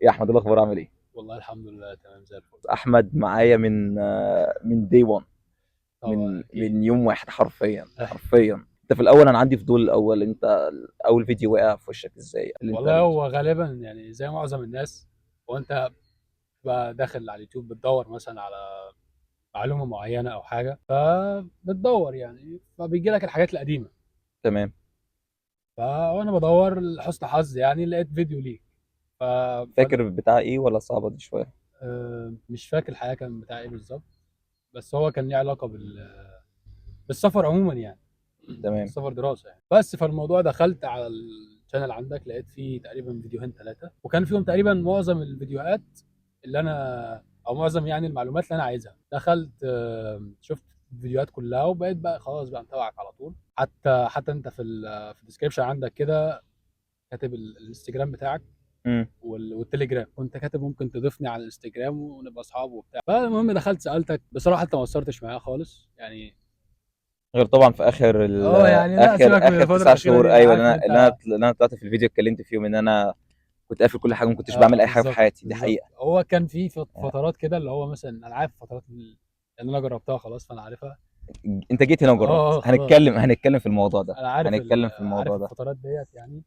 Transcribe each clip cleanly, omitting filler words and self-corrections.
يا احمد، إيه الاخبار؟ عامل ايه؟ والله الحمد لله، تمام زي الفل. احمد معايا من day 1. طبعا. من اكيد. من يوم واحد حرفيا حرفيا. انت في الاول، انا عندي فضول الاول، انت اول فيديو وقع في وشك ازاي اللي انت؟ والله هو غالبا يعني زي معظم الناس، وانت بقى داخل على اليوتيوب بتدور مثلا على معلومة معينة او حاجه، فبتدور يعني، فبيجي لك الحاجات القديمه. تمام. فانا بدور، لحسن حظي يعني لقيت فيديو ليك ف فاكر بتاع ايه ولا صعبة دي شويه؟ مش فاكر الحقيقة كان بتاع ايه بالظبط، بس هو كان ليه علاقة بالسفر عموما يعني. تمام. السفر دراسة يعني. بس فالموضوع دخلت على ال channel عندك، لقيت فيه تقريبا فيديوهين ثلاثه، وكان فيهم تقريبا معظم الفيديوهات اللي انا، او معظم يعني المعلومات اللي انا عايزها. دخلت شفت الفيديوهات كلها، وبقيت بقى خلاص بقى متابعك على طول. حتى انت في ال description عندك كده كاتب الانستجرام بتاعك والتليجرام، كنت كاتب ممكن تضيفني على الانستجرام ونبقى اصحاب وبتاع. فالمهم دخلت سالتك، بصراحة انت ما قصرتش معايا خالص يعني. غير طبعا في اخر اه يعني لا، اخر سيبك من اخر الفترة 9 الأخيرة شهور دي، أنا ايوه، عارف اللي إن انا اللي انا اللي انا طلعت في الفيديو اتكلمت فيهم ان انا كنت قافل كل حاجه، ما كنتش بعمل اي حاجة في حياتي، دي حقيقه. هو كان في فترات كده اللي هو مثلا انا عارف فترات اللي انا جربتها خلاص، فانا عارفها. انت جيت هنا وجربت. خلاص. هنتكلم في الموضوع ده. انا عارف هنتكلم في الموضوع عارف ده. الفترات ديت يعني.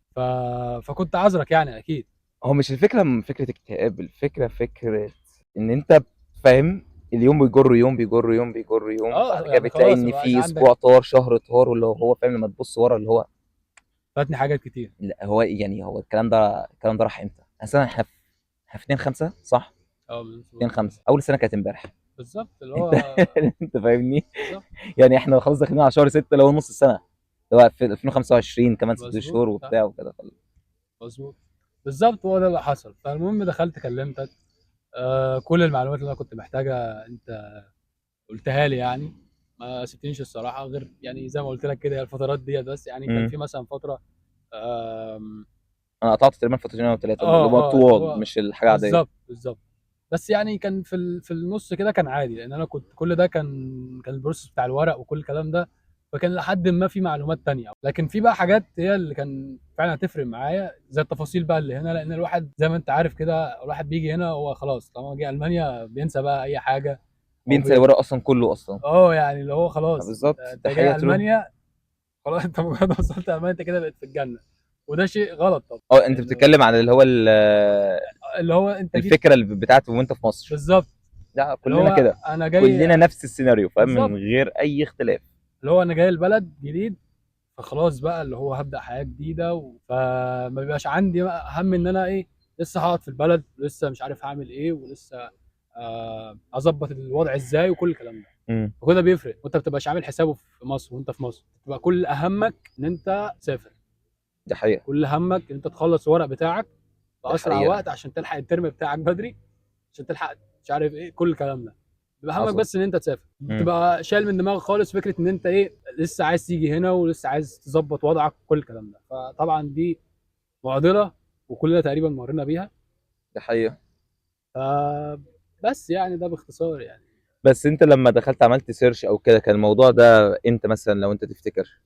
فكنت عذرك يعني اكيد. هو مش الفكرة من فكرة اكتئاب، الفكرة فكرة ان انت فاهم اليوم بيجر يوم بيجر يوم بيجر يوم، بعد كده بتلاقي خلاص ان ما بقاش في عندك. اسبوع طار، شهر طار، واللي هو فاهم لما تبص ورا اللي هو فاتني حاجات كتير. لا، هو يعني هو الكلام ده راح امتى؟ اصلا احنا في 2/5 صح؟ بالظبط. 2/5، اول سنة كانت امبارح. بالظبط، اللي هو انت فاهمني؟ بالظبط. يعني احنا خلاص داخلين على شهر 6 اللي هو نص السنة، اللي هو في 2025 كمان 6 مظبوط، شهور صح. وبتاع وكده. مظبوط بالظبط، هو ده اللي حصل. فالمهم دخلت كلمتك، كل المعلومات اللي انا كنت محتاجها انت قلتها لي يعني، ما سبتنيش الصراحة، غير يعني زي ما قلت لك كده الفترات ديت بس يعني. كان في مثلا فترة، انا قطعت تقريبا فترتين او ثلاثة، اللي هو طوال، اللي هو مش الحاجة العادية. بالظبط بالظبط. بس يعني كان في النص كده كان عادي، لان انا كنت كل ده كان ال process بتاع الورق وكل الكلام ده، فكان لحد ما في معلومات تانية. لكن في بقى حاجات هي اللي كان فعلا هتفرق معايا، زي التفاصيل بقى اللي هنا، لان الواحد زي ما انت عارف كده، الواحد بيجي هنا هو خلاص طالما جه المانيا بينسى بقى اي حاجة، أو بينسى الورق اصلا كله اصلا. يعني اللي هو خلاص. بالظبط. انت ده جاي حقيقة true. المانيا خلاص، انت مجرد ما وصلت المانيا انت كده بقيت في الجنة، وده شيء غلط طبعا. انت لأنه بتتكلم عن اللي هو اللي هو انت جيت الفكرة اللي بتاعته وانت في مصر. بالظبط. لا، اللي كلنا هو كده. انا جاي كلنا نفس السيناريو، فاهم؟ من بالظبط. غير اي اختلاف. اللي هو انا جاي البلد جديد، فخلاص بقى اللي هو هبدأ حياة جديدة، فما بيبقاش عندي بقى هم ان انا ايه، لسه هقعد في البلد، ولسه مش عارف هعمل ايه، ولسه اظبط الوضع ازاي وكل الكلام ده. وكده بيفرق، وانت ما بتبقاش عامل حسابه في مصر، وانت في مصر تبقى كل همك ان انت تسافر. دي حقيقة. كل همك ان انت تخلص الورق بتاعك دي بأسرع حقيقة. وقت عشان تلحق الترم بتاعك بدري، عشان تلحق مش عارف ايه، كل الكلام ده بيبقى همك حصل. بس ان انت تسافر. بتبقى شايل من دماغك خالص فكرة ان انت ايه، لسه عايز تيجي هنا ولسه عايز تظبط وضعك وكل الكلام ده. فطبعا دي معضلة وكلنا تقريبا مرينا بيها. دي حقيقة. بس يعني ده باختصار يعني. بس انت لما دخلت عملت search او كده، كان الموضوع ده امتى مثلا لو انت تفتكر؟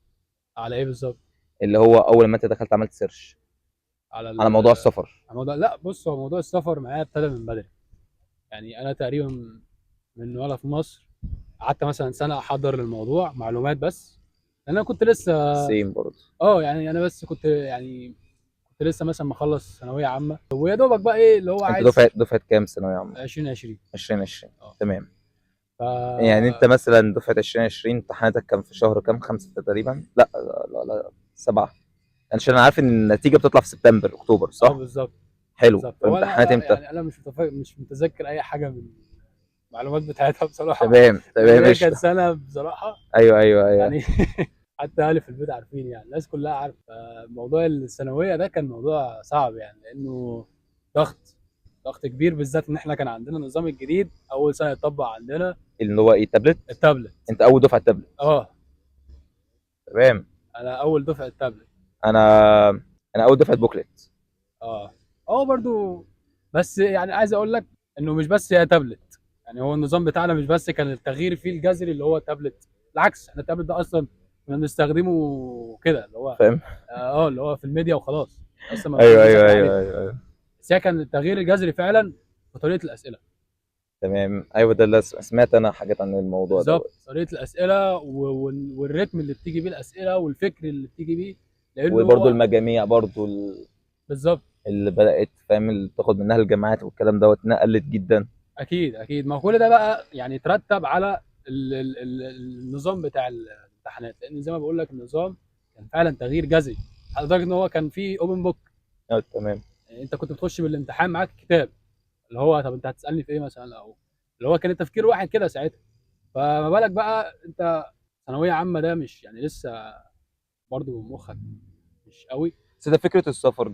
على ايه بالظبط؟ اللي هو اول ما انت دخلت عملت search على موضوع السفر. على موضوع، لا بص، هو موضوع السفر معايا ابتدى من بدري يعني. انا تقريبا من وانا في مصر قعدت مثلا سنة احضر للموضوع معلومات بس، لان انا كنت لسه same برضه. يعني انا بس كنت يعني كنت لسه مثلا مخلص ثانوية عامة، ويا دوبك بقى ايه اللي هو انت عايز. دفعه كام ثانوية عامة؟ 2020. 2020. تمام. يعني انت مثلا دفعه 2020 امتحاناتك كان في شهر كام؟ 5 تقريبا؟ لا، لا، لا، 7. عشان انا عارف ان النتيجة بتطلع في سبتمبر اكتوبر، صح؟ بالظبط. حلو. بالظبط. فامتحانات هو أنا امتى؟ يعني انا مش متذكر اي حاجة من المعلومات بتاعتها بصراحة. تمام، هي قشطة. كانت سنة بصراحة. ايوه. حتى اهلي في البيت عارفين يعني، الناس كلها عارفه. موضوع الثانوية ده كان موضوع صعب يعني، لانه ضغط كبير، بالذات ان احنا كان عندنا النظام الجديد اول سنة يتطبق عندنا، اللي هو ايه؟ تابلت؟ التابلت. انت اول دفعه تابلت؟ تمام. انا اول دفعه تابلت. انا اول دفعه booklet. برضو، بس يعني عايز اقول لك انه مش بس هي تابلت يعني، هو النظام بتاعنا مش بس كان التغيير فيه الجذري اللي هو تابلت، بالعكس احنا التابلت ده اصلا كنا بنستخدمه كده، اللي هو فاهم؟ اللي هو في الميديا وخلاص، اصلا ما بنذاكر عليه. بس هي كان التغيير الجذري فعلا في طريقه الاسئلة. تمام، ايوه، ده اللي سمعت انا حاجات عن الموضوع بالظبط، دوت. طريقه الاسئلة والريتم اللي بتيجي بيه الاسئلة والفكر اللي بتيجي بيه، لانه وبرضه هو المجاميع برضه بالظبط. اللي بدات، فاهم، اللي تاخد منها الجامعات والكلام دوت نقلت جدا. اكيد اكيد، ما هو كل ده بقى يعني ترتب على النظام بتاع الامتحانات، لان زي ما بقول لك النظام كان فعلا تغيير جذري لدرجة ان هو كان فيه open book. اه تمام. يعني انت كنت بتخش بالامتحان معاك كتاب، اللي هو طب انت هتسالني في ايه مثلا، او اللي هو كان التفكير واحد كده ساعتها. فما بالك بقى انت ثانوية عامة، ده مش يعني لسه برضو مخك مش قوي. بس ده فكرة السفر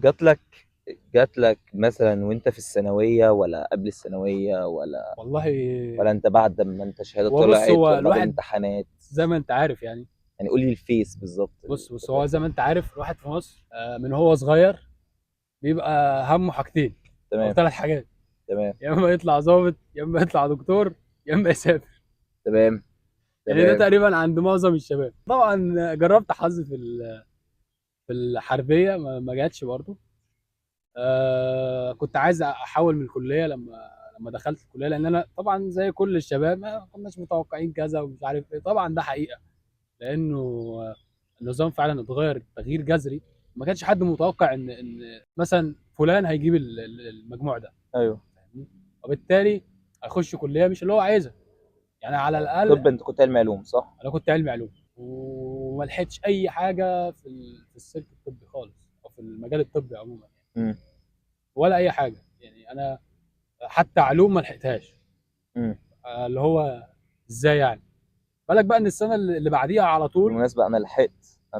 جات لك مثلا وانت في الثانوية، ولا قبل الثانوية، ولا والله ولا انت بعد ما انت شهادة هو بص، طلعت، هو ولا بعد الواحد الامتحانات؟ زي ما انت عارف يعني. يعني قول لي ال phase بالظبط. بص هو زي ما انت عارف الواحد في مصر من هو صغير بيبقى همه حاجتين او 3 حاجات. يا اما يطلع ظابط، يا اما يطلع دكتور، يا اما يسافر. يعني ده تقريبا عند معظم الشباب. طبعا جربت حظي في الحربية، ما جاتش برضه. كنت عايز احول من الكلية لما دخلت الكلية، لان انا طبعا زي كل الشباب ما كناش متوقعين كذا ومش عارف ايه. طبعا ده حقيقة، لانه النظام فعلا اتغير تغيير جذري، ما كانش حد متوقع ان مثلا فلان هيجيب المجموع ده. فاهمني؟ وبالتالي هيخش كليه مش اللي هو عايزها. يعني على الاقل. طب انت كنت علمي علوم صح؟ انا كنت علمي علوم، وما لحقتش اي حاجة في السلك الطبي خالص، او في المجال الطبي عموما يعني. ولا اي حاجة يعني. انا حتى علوم ما لحقتهاش. اللي هو ازاي يعني؟ بالك بقى ان السنة اللي بعديها على طول. بالمناسبة انا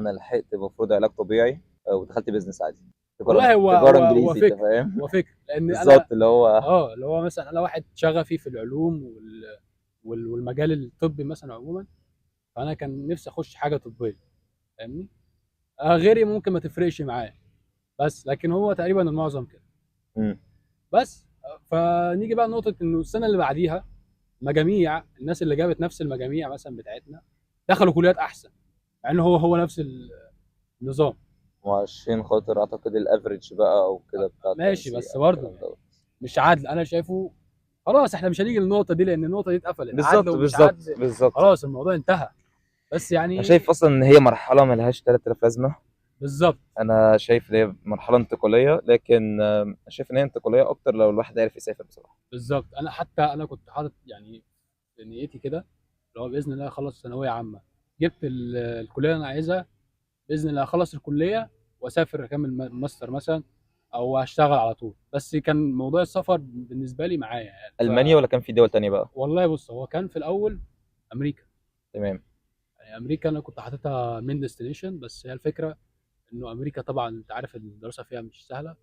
لحقت المفروض علاج طبيعي، ودخلت business عادي. والله تجارة هو انجليزي، فكر. انت فاهم؟ هو فكر، لان انا بالظبط، اللي هو اللي هو مثلا انا واحد شغفي في العلوم والمجال الطبي مثلا عموما، فانا كان نفسي اخش حاجة طبية، فاهمني؟ غيري ممكن ما تفرقش معاه، بس لكن هو تقريبا المعظم كده. بس فنيجي بقى لنقطة انه السنة اللي بعديها مجاميع الناس اللي جابت نفس المجاميع مثلا بتاعتنا دخلوا كليات احسن، مع انه هو نفس النظام. وعشان خاطر اعتقد ال average بقى او كده بتاع ماشي، التنسيق بس أو برضه الكلام يعني دوت. مش عادل. انا شايفه خلاص احنا مش هنيجي للنقطة دي، لان النقطة دي اتقفلت. عادل ومش عادل. بالظبط. خلاص الموضوع انتهى. بس يعني انا شايف اصلا ان هي مرحلة ملهاش 3000 لازمه. بالظبط. انا شايف ان هي مرحلة انتقالية، لكن شايف ان هي انتقالية اكتر لو الواحد عرف يسافر بصراحة. بالظبط. انا حتى كنت حاطط يعني في نيتي كده، اللي هو باذن الله اخلص ثانوية عامة، جبت الكلية اللي انا عايزها، باذن الله اخلص الكلية واسافر اكمل ماستر مثلا، او اشتغل على طول. بس كان موضوع السفر بالنسبة لي معايا يعني. المانيا ولا كان في دول تانية بقى؟ والله بص، هو كان في الاول امريكا. يعني امريكا انا كنت حاططها main destination، بس هي الفكرة انه امريكا طبعا انت عارف الدراسة فيها مش سهلة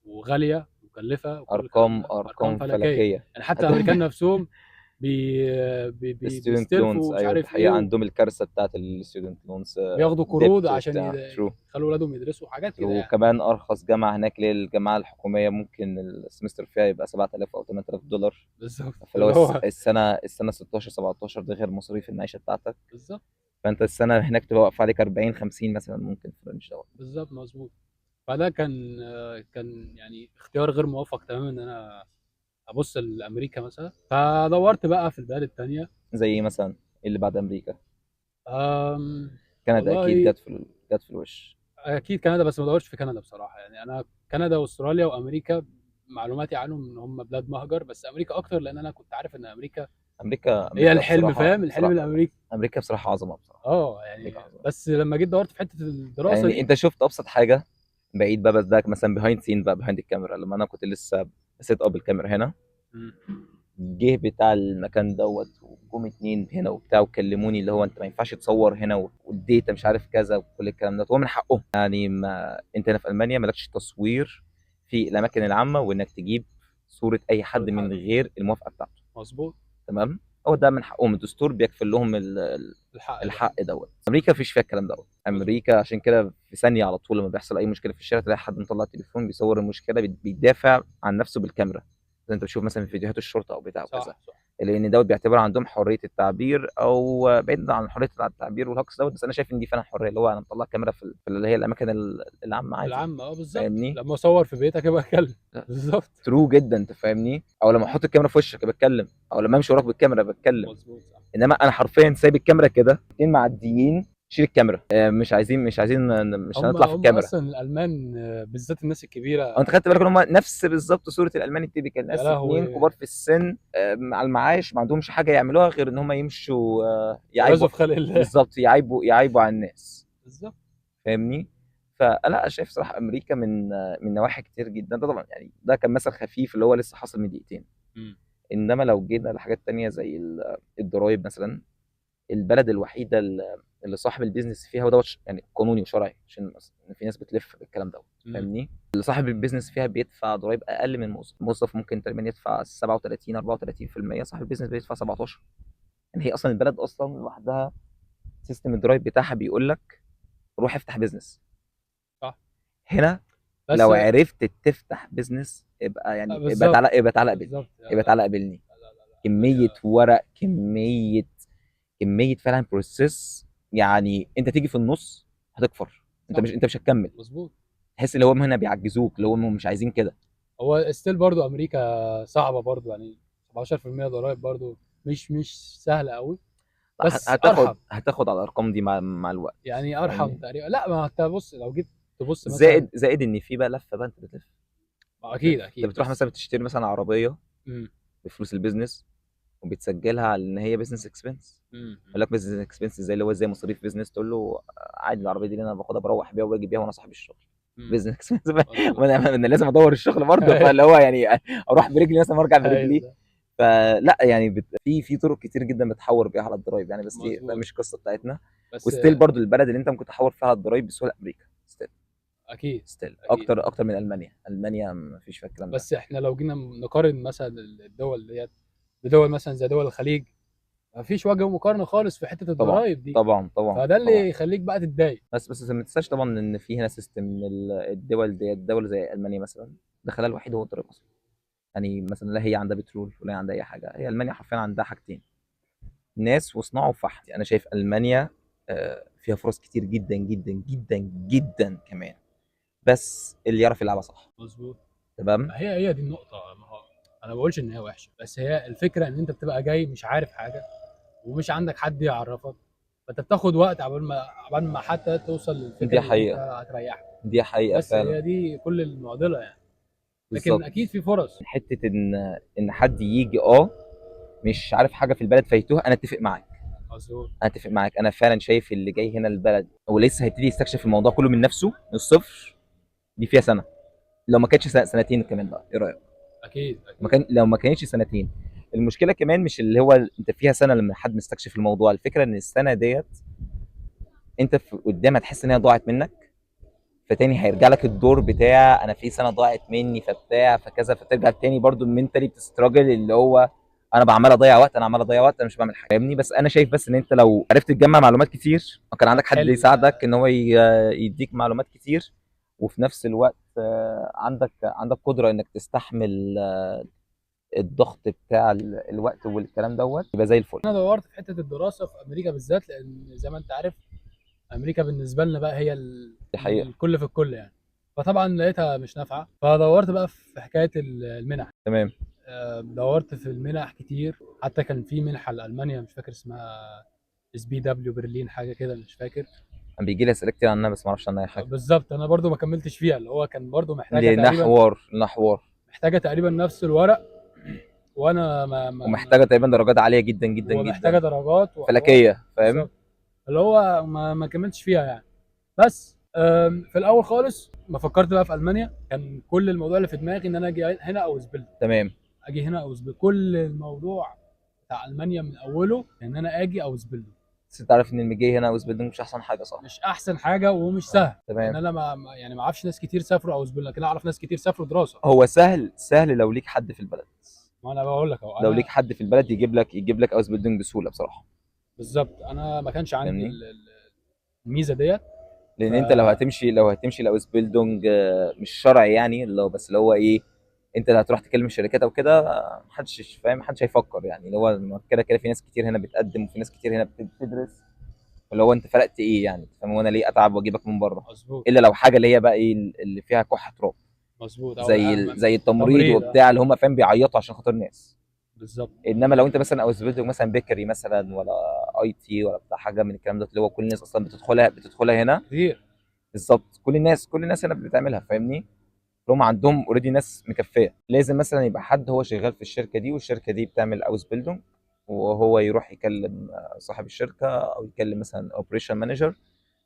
وغاليه ومكلفه وكل الكلام ده. ارقام ارقام فلكيه. فلكيه. يعني حتى الامريكان نفسهم student بيستلفوا loans، ومش ايوه، عارف الحقيقة ايه، عندهم الكارثة بتاعت ال student loans، بياخدوا قروض debt عشان وبتاع. يخلوا اولادهم يدرسوا حاجات كده يعني. وكمان ارخص جامعه هناك اللي هي الجامعة الحكومية، ممكن ال semester فيها يبقى 7000 او 8000 دولار. بالظبط. فلو اللي هو السنة 16 17 ده غير مصاريف المعيشة بتاعتك. بالظبط. فانت السنة هناك تبقى واقفة عليك 40 50 مثلا ممكن في ال range دوت. بالظبط، مظبوط. فده كان يعني اختيار غير موفق تماما ان انا ابص لامريكا مثلا. فدورت بقى في البلاد التانية. زي ايه مثلا؟ ايه اللي بعد امريكا؟ كندا والله اكيد جت في الوش. اكيد كندا، بس ما دورتش في كندا بصراحة. يعني انا كندا واستراليا وامريكا معلوماتي عنهم ان هم بلاد مهجر، بس امريكا اكتر، لان انا كنت عارف ان امريكا هي امريكا الحلم، بصراحة، فاهم؟ الحلم بصراحة الامريكي. امريكا بصراحة عظمه بصراحة. يعني امريكا عظمه. بس لما جيت دورت في حتة الدراسة يعني دي، انت شفت ابسط حاجة بعيد بقى، بس ده مثلا behind scene بقى، behind الكاميرا، لما انا كنت لسه set up الكاميرا هنا، جه بتاع المكان دوت وجم 2 هنا وبتاع وكلموني اللي هو انت ما ينفعش تصور هنا وال data مش عارف كذا وكل الكلام ده. هو من حقهم يعني، ما انت هنا في المانيا مالكش تصوير في الاماكن العامة، وانك تجيب صوره اي حد صورة من حد. غير الموافقة بتاعته. مظبوط. تمام، هو ده من حقهم، الدستور بيكفل لهم الحق ده. الحق دوت. امريكا مفيش فيها الكلام دوت. امريكا عشان كده في ثانية على طول لما بيحصل اي مشكلة في الشارع تلاقي حد مطلع تليفون بيصور المشكلة، بيدافع عن نفسه بالكاميرا. زي انت بتشوف مثلا في فيديوهات الشرطة او بتاع وكذا. صح. لان دوت بيعتبر عندهم حرية التعبير، او بعيد عن حرية التعبير والهجص دوت، بس انا شايف ان دي فعلا حريه، اللي هو انا مطلع كاميرا في اللي هي الاماكن العامة عادي. العامة، اه بالظبط. فاهمني؟ لما اصور في بيتك يبقى اتكلم. بالظبط. true جدا، انت فاهمني؟ او لما احط الكاميرا في وشك بتكلم، او لما امشي وراك بالكاميرا بتكلم. مظبوط صح. انما انا حرفيا سايب الكاميرا كده، اتنين معديين شيل الكاميرا، مش عايزين، مش عايزين، مش هنطلع في هم الكاميرا. اصلا الالمان، بالذات الناس الكبيرة. انت خدت بالك ان هم نفس بالظبط صوره الالماني ال typical، ناس يا لهوي. اتنين كبار في السن، على المعاش، ما عندهمش حاجة يعملوها غير ان هم يمشوا، يعيبوا يعيبوا في خلق الله. بالظبط، يعيبوا على الناس. بالظبط. فاهمني؟ فلا شايف صراحة امريكا من نواحي كتير جدا. ده طبعا يعني ده كان مثل خفيف اللي هو لسه حاصل من دقيقتين. انما لو جينا لحاجات تانية زي الضرايب مثلا، البلد الوحيدة اللي صاحب ال business فيها، وده يعني قانوني وشرعي، عشان في ناس بتلف بالكلام ده، فاهمني؟ اللي صاحب ال business فيها بيدفع ضرايب اقل من الموظف. الموظف ممكن تقريبا يدفع سبعة وتلاتين، أربعة وتلاتين في المية، صاحب ال business بيدفع 17. يعني هي اصلا البلد اصلا لوحدها system الضرايب بتاعها بيقول لك روح افتح business. صح. هنا بس لو عرفت تفتح business يبقى يعني يبقى بالظبط. تعالى، يبقى تعالى قابلني. بالظبط. يبقى تعالى قابلني. لا، لا، لا، لا. كمية ورق، كمية فعلا process، يعني انت تيجي في النص هتكفر، انت مش هتكمل. مظبوط. تحس اللي هو هنا بيعجزوك، اللي هم مش عايزين كده. هو still برضو امريكا صعبة برضو، يعني سبعتاشر في المية ضرايب برضو مش سهلة قوي، بس أرحم. هتاخد على الارقام دي مع الوقت. يعني ارحم فاهمني؟ تقريبا. لا ما انت بص، لو جيت تبص مثلا زائد ان في بقى لفه بقى انت بتلف. اكيد، انت اكيد. بتروح بس مثلا بتشتري مثلا عربية بفلوس ال business وبتسجلها على ان هي business expense. يقول لك business expense ازاي؟ اللي هو ازاي مصاريف business؟ تقول له عادي العربية دي اللي انا باخدها بروح بيها وباجي بيها وانا صاحب الشغل. business expense. وانا لازم ادور الشغل برضه، فاللي هو يعني اروح برجلي مثلا وارجع برجلي. فلا يعني في طرق كتير جدا بتحور بيها على الضرايب يعني، بس دي مش قصة بتاعتنا. بس و still برضه البلد اللي انت ممكن تحور فيها على الضرايب بسهولة امريكا. still. still. أكيد. اكتر من المانيا. المانيا ما فيش فيها الكلام ده. بس احنا لو جينا نقارن مثلا الدول ديت بدول مثلا زي دول الخليج، ما فيش وجه مقارنة خالص في حتة الضرايب دي. طبعاً، فده اللي طبعاً. يخليك بقى تتضايق. بس ما تنساش طبعاً ان في هنا system الدول ديت، دول زي المانيا مثلا دخلها الوحيد هو الضرايب اصلا. يعني مثلا لا هي عندها بترول ولا هي عندها اي حاجة، هي المانيا حرفيا عندها حاجتين، ناس وصناعة وفحم. انا شايف المانيا فيها فرص كتير جدا جدا جدا جدا كمان، بس اللي يعرف يلعبها صح. مظبوط. تمام. هي دي النقطة. ما هو انا ما بقولش ان هي وحشة، بس هي الفكرة ان انت بتبقى جاي مش عارف حاجة ومش عندك حد يعرفك، فانت بتاخد وقت عقبال ما حتى توصل للفكرة دي اللي انت حقيقة. هتريحك. دي حقيقة بس فعلا. هي دي كل المعضلة يعني. لكن بالظبط. اكيد في فرص. حتة ان حد يجي مش عارف حاجة في البلد فيتوه، انا اتفق معاك. مظبوط. انا اتفق معاك. انا فعلا شايف اللي جاي هنا البلد ولسه هيبتدي يستكشف الموضوع كله من نفسه من الصفر، دي فيها سنة، لو ما كانتش سنتين كمان بقى، ايه رايك؟ اكيد. لو ما كانتش سنتين. المشكلة كمان مش اللي هو انت فيها سنة لما حد مستكشف الموضوع، الفكرة ان السنة ديت انت قدام هتحس ان هي ضاعت منك، فتاني هيرجع لك الدور بتاع انا في سنة ضاعت مني فبتاع فكذا، فترجع تاني برضو المنتالي بتستراجل اللي هو انا بعمل اضيع وقت، انا عمال اضيع وقت، انا مش بعمل حاجة، فاهمني؟ بس انا شايف بس ان انت لو عرفت تجمع معلومات كتير وكان عندك حد يساعدك ان هو يديك معلومات كتير، وفي نفس الوقت، عندك قدره انك تستحمل، الضغط بتاع الوقت والكلام دوت، يبقى زي الفل. انا دورت في حتة الدراسة في امريكا بالذات، لان زي ما انت عارف امريكا بالنسبة لنا بقى هي دي حقيقة. الكل في الكل يعني. فطبعا لقيتها مش نافعة، فدورت بقى في حكاية المنح. دورت في المنح كتير، حتى كان في منحه لالمانيا مش فاكر اسمها، اس بي دبليو برلين حاجة كده مش فاكر. انا بيجي لي اسئلة كتير عنها بس ما اعرفش عنها اي حاجة. بالظبط، انا برضو ما كملتش فيها، اللي هو كان برضو محتاجه لأنها تقريبا حوار، لأنها حوار. محتاجه تقريبا نفس الورق، وانا ما ما ومحتاجة تقريبا درجات عالية جدا جدا جدا، ومحتاجة درجات وحوار. فلكيه، فاهم؟ بالظبط. اللي هو ما كملتش فيها يعني. بس في الاول خالص ما فكرت بقى في المانيا، كان كل الموضوع اللي في دماغي ان انا اجي هنا Ausbild. اجي هنا Ausbild، كل الموضوع بتاع المانيا من اوله ان انا اجي Ausbild. بس انت عارف ان المجي هنا Ausbildung مش احسن حاجة، صح؟ مش احسن حاجة ومش سهل. ان انا ما اعرفش ناس كتير سافروا Ausbild، لكن اعرف ناس كتير سافروا دراسة. هو سهل لو ليك حد في البلد. ما انا بقول لك اهو، لو أنا ليك حد في البلد يجيب لك Ausbildung بسهولة بصراحة. بالظبط، انا ما كانش عندي فاهمني؟ الميزة ديت. لان انت لو هتمشي ال Ausbildung، مش شرعي يعني، اللي هو بس اللي هو ايه، انت اللي هتروح تكلم الشركات او كده، محدش فاهم، محدش هيفكر يعني، اللي هو كده كده في ناس كتير هنا بتقدم، وفي ناس كتير هنا بتدرس، اللي هو انت فرقت ايه يعني، فاهم؟ وانا ليه اتعب واجيبك من بره؟ مظبوط. الا لو حاجة اللي هي بقى ايه اللي فيها كحه تراب. مظبوط. زي التمريض وبتاع، اللي هم فاهم بيعيطوا عشان خاطر ناس. بالظبط. انما لو انت مثلا Ausbildung مثلا bakery مثلا، ولا IT، ولا بتاع حاجة من الكلام ده، اللي هو كل الناس اصلا بتدخلها هنا كتير. بالظبط، كل الناس هنا بتعملها، فاهمني؟ هم عندهم already ناس مكفيه. لازم مثلا يبقى حد هو شغال في الشركة دي، والشركة دي بتعمل Ausbildung، وهو يروح يكلم صاحب الشركة، او يكلم مثلا operation manager،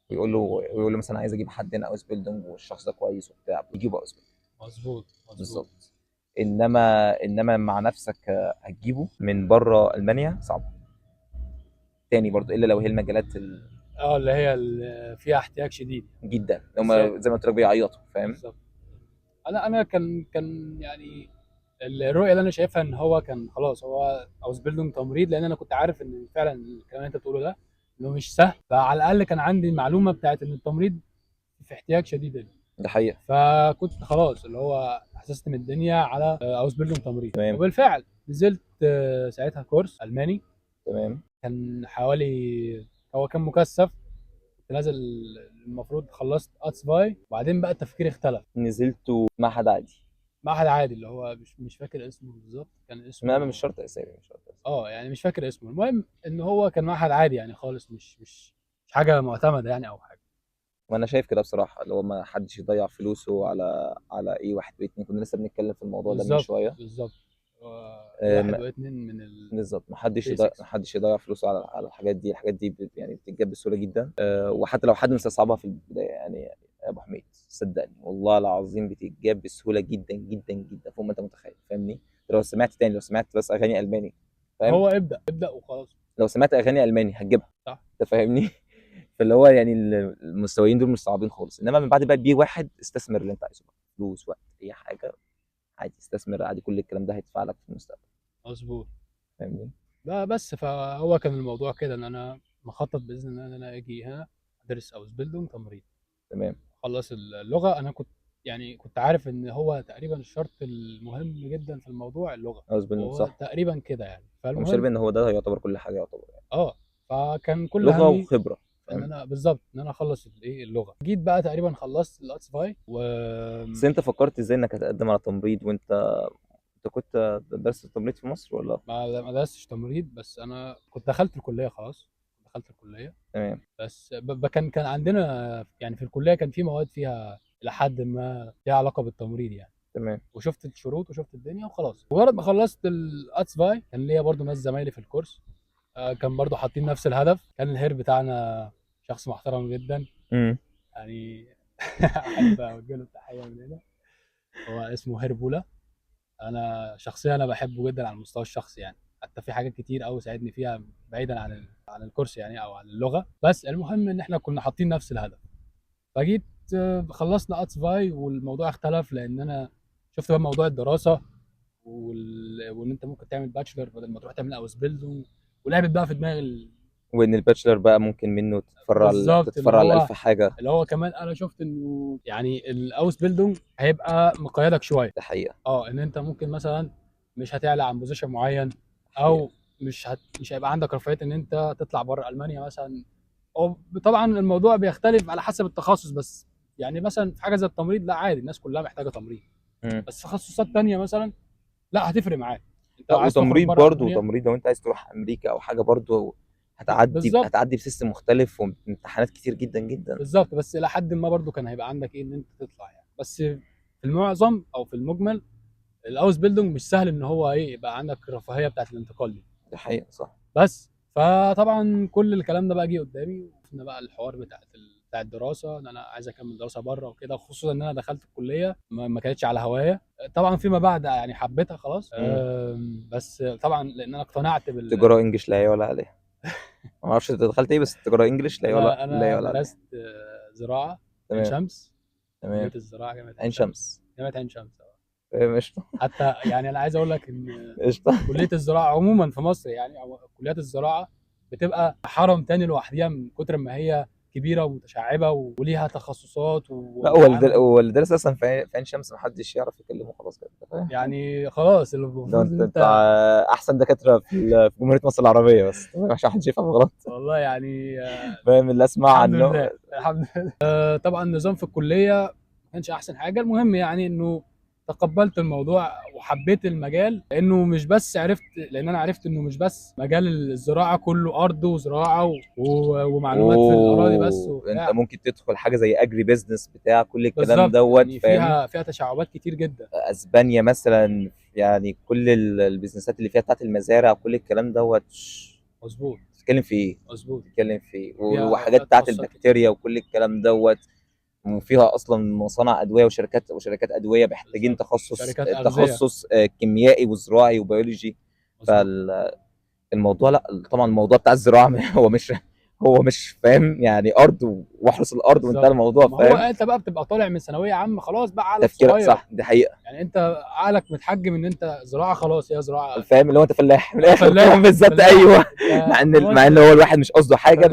ويقول له مثلا عايز اجيب حد هنا Ausbildung، والشخص ده كويس وبتاع، يجيبه Ausbildung. مظبوط. بالظبط. انما مع نفسك هتجيبه من بره المانيا صعب تاني برضو، الا لو هي المجالات اللي هي اللي فيها احتياج شديد جدا، هم زي ما قلت لك بيعيطوا، فاهم؟ بالظبط. انا كان يعني الرؤية اللي انا شايفها ان هو كان خلاص هو Ausbildung تمريض، لان انا كنت عارف ان فعلا الكلام اللي انت بتقوله ده انه مش سهل، فعلى الاقل كان عندي المعلومة بتاعت ان التمريض في احتياج شديد. ده حقيقة. فكنت خلاص اللي هو حسست من الدنيا على Ausbildung تمريض. تمام. وبالفعل نزلت ساعتها كورس الماني. تمام. كان حوالي، هو كان مكثف، كنت نازل المفروض خلصت A zwei، وبعدين بقى التفكير اختلف. نزلت معهد عادي. معهد عادي اللي هو مش فاكر اسمه بالظبط، كان اسمه ما مش شرط اسامي، مش شرط اسامي. يعني مش فاكر اسمه. المهم ان هو كان معهد عادي يعني خالص، مش حاجة معتمدة يعني او حاجة. وانا شايف كده بصراحة، اللي هو ما حدش يضيع فلوسه على ايه، واحد واثنين، كنا لسه بنتكلم في الموضوع ده من شوية. بالظبط. واحد واثنين من بالظبط. ما حدش يضيع فلوسه على الحاجات دي. الحاجات دي يعني بتتجاب بسهولة جدا. وحتى لو حد مستصعبها في البداية يعني، يا ابو حميد صدقني والله العظيم بتتجاب بسهولة جدا جدا جدا فوق ما انت متخيل، فاهمني؟ لو سمعت تاني، لو سمعت بس اغاني الماني، فاهم؟ هو ابدا وخلاص. لو سمعت اغاني الماني هتجيبها، صح؟ انت فاهمني؟ فاللي هو يعني المستويين دول مش صعبين خالص. انما من بعد بقى B واحد، استثمر اللي انت عايزه بقى، فلوس، وقت، اي حاجة عادي، استثمر عادي، كل الكلام ده هيدفع لك في المستقبل. مظبوط. فاهمني؟ بس فهو كان الموضوع كده ان انا مخطط باذن الله ان انا اجي هنا ادرس Ausbildung تمريض. تمام. خلص اللغة. انا كنت عارف ان هو تقريبا الشرط المهم جدا في الموضوع اللغة. Ausbildung، صح. تقريبا كده يعني. فالمهم مش ان هو ده يعتبر كل حاجة يعتبر يعني. فكان كل لغة وخبره، ان انا بالظبط ان انا اخلص الايه اللغة. جيت بقى تقريبا خلصت ال A zwei بس انت فكرت ازاي انك هتقدم على تمريض وانت كنت درست التمريض في مصر ولا؟ ما درستش تمريض، بس انا كنت دخلت الكلية خلاص، دخلت الكلية. تمام. بس كان عندنا يعني في الكلية كان في مواد فيها الى حد ما ليها علاقة بالتمريض يعني. تمام. وشفت الشروط وشفت الدنيا وخلاص. مجرد ما خلصت ال A zwei كان ليا برضو ناس زمايلي في الكورس، كان برضو حاطين نفس الهدف. كان ال Herr بتاعنا شخص محترم جدا، يعني احب اوجه له التحية من هنا. هو اسمه Herr بولا. انا شخصيا انا بحبه جدا على المستوى الشخصي يعني، حتى في حاجات كتير قوي ساعدني فيها بعيدا عن الكورس يعني او عن اللغة. بس المهم ان احنا كنا حاطين نفس الهدف. فجيت خلصنا A zwei والموضوع اختلف، لان انا شفت بقى موضوع الدراسة وان انت ممكن تعمل bachelor بدل ما تروح تعمل Ausbildung، ولعبت بقى في دماغي وان ال bachelor بقى ممكن منه تتفرع على الف حاجة. اللي هو كمان انا شفت انه يعني ال Ausbildung هيبقى مقيدك شوية. ده حقيقة. ان انت ممكن مثلا مش هتعلى عن position معين، او مش هيبقى عندك رفاهية ان انت تطلع بره المانيا مثلا. او طبعا الموضوع بيختلف على حسب التخصص، بس يعني مثلا في حاجة زي التمريض لا عادي الناس كلها محتاجه تمريض. بس تخصصات تانية مثلا لا هتفرق معاك. انت وتمريض برضه، تمريض لو انت عايز تروح امريكا او حاجة برضه هتعدي ب system مختلف وامتحانات كتير جدا جدا. بالظبط. بس الى حد ما برضو كان هيبقى عندك ايه ان انت تطلع يعني. بس في المعظم او في المجمل ال Ausbildung مش سهل ان هو ايه يبقى عندك الرفاهية بتاعت الانتقال دي. ده حقيقة صح. بس فطبعا كل الكلام ده بقى جه قدامي، وشفنا بقى الحوار بتاع الدراسة، ان انا عايز اكمل دراسة بره وكده، خصوصا ان انا دخلت الكلية ما كانتش على هواية. طبعا فيما بعد يعني حبيتها خلاص. بس طبعا لان انا اقتنعت تجارة English لا يعلى عليها. ما اعرفش انت دخلت ايه، بس التجارة English لا يعلى. انا درست زراعة عين شمس. تمام. كليه الزراعة جامعه عين شمس. جامعه عين شمس. قشطه. حتى يعني انا عايز اقول لك ان كليه الزراعة عموما في مصر يعني، او كليات الزراعة بتبقى حرم تاني لوحديها من كتر ما هي كبيرة ومتشعبه وليها تخصصات لا هو اللي درس اصلا في عين شمس محدش يعرف يكلمه خلاص كده، فاهم؟ يعني خلاص المفروض انت احسن دكاترة في جمهورية مصر العربية، بس عشان محدش يفهم غلط والله يعني، فاهم اللي اسمع عنه. الحمد لله. طبعا النظام في الكلية ما كانش احسن حاجة. المهم يعني انه تقبلت الموضوع وحبيت المجال، لانه مش بس عرفت، لان انا عرفت انه مش بس مجال الزراعة كله ارض وزراعه ومعلومات في الاراضي بس وبتاع. انت ممكن تدخل حاجة زي agribusiness بتاع كل الكلام دوت، يعني فيها تشعبات كتير جدا. اسبانيا مثلا يعني كل ال businessات اللي فيها بتاعت المزارع كل الكلام دوت. مظبوط. تتكلم في ايه؟ مظبوط. تتكلم في ايه؟ وحاجات بتاعت البكتيريا وكل الكلام دوت، وفيها اصلا مصانع ادوية وشركات ادوية محتاجين تخصص كيميائي وزراعي وبيولوجي. فالموضوع لا طبعا الموضوع بتاع الزراعة هو مش فاهم يعني ارض واحرس الارض وانتهى الموضوع، فاهم؟ هو انت بقى بتبقى طالع من ثانوية عامة خلاص بقى عقلك صغير، صح، دي حقيقة. يعني انت عقلك متحجم ان انت زراعة خلاص، يا زراعة، فاهم؟ اللي هو انت فلاح من الاخر بالظبط. ايوه، مع ان هو الواحد مش قصده حاجة،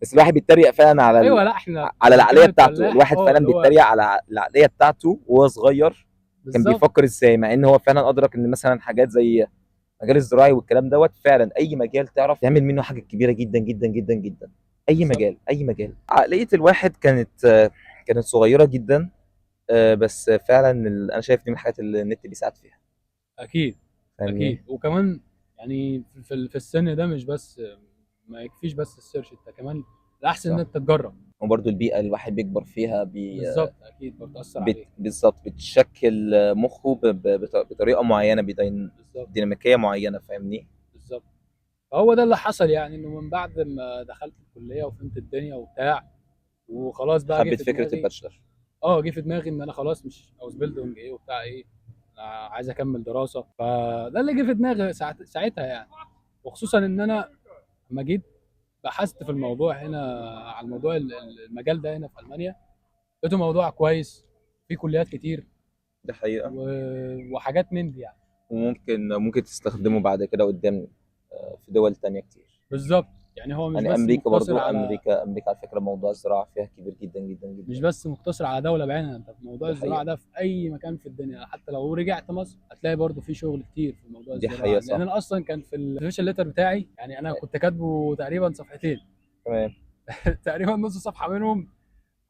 بس الواحد بيتريق فعلا على ايوه، لا احنا على العقلية بتاعته. الواحد فعلا بيتريق على العقلية بتاعته وهو صغير، كان بيفكر ازاي، مع ان هو فعلا ادرك ان مثلا حاجات زي مجال الزراعي والكلام دوت فعلا اي مجال تعرف تعمل منه حاجة كبيرة جدا جدا جدا جدا. اي بالزبط. مجال، اي مجال. عقلية الواحد كانت صغيرة جدا، بس فعلا انا شايف دي من الحاجات اللي النت بيساعد فيها. اكيد اكيد. وكمان يعني في السن ده مش بس ما يكفيش بس ال search، انت كمان الاحسن ان انت تجرب. وبرده البيئة اللي الواحد بيكبر فيها بالظبط اكيد بتاثر عليه. بالظبط، بتشكل مخه بطريقة معينة، بديناميكيه معينة، فاهمني؟ بالظبط. فهو ده اللي حصل يعني، انه من بعد ما دخلت الكلية وفهمت الدنيا وبتاع وخلاص بقى حبيت فكرة ال bachelor. جه في دماغي ان انا خلاص مش Ausbildung ايه وبتاع ايه، انا عايز اكمل دراسة. فده اللي جه في دماغي ساعتها يعني. وخصوصا ان انا لما جيت بحثت في الموضوع هنا على الموضوع المجال ده هنا في المانيا، لقيته موضوع كويس، في كليات كتير، ده حقيقة، وحاجات من دي يعني، وممكن تستخدمه بعد كده قدام في دول تانية كتير. بالظبط. يعني هو مش يعني بس امريكا مقتصر برضو على امريكا على فكرة موضوع الزراعة فيها كبير جدا جدا جدا، مش بس مقتصر على دولة بعينها. انت في موضوع ده الزراعة حقيقة. ده في اي مكان في الدنيا، حتى لو رجعت مصر هتلاقي برضو في شغل كتير في موضوع دي الزراعة. حقيقة، لان صح. انا اصلا كان في ال motivation letter بتاعي يعني انا كنت كاتبه تقريبا صفحتين. تمام. تقريبا نص صفحة منهم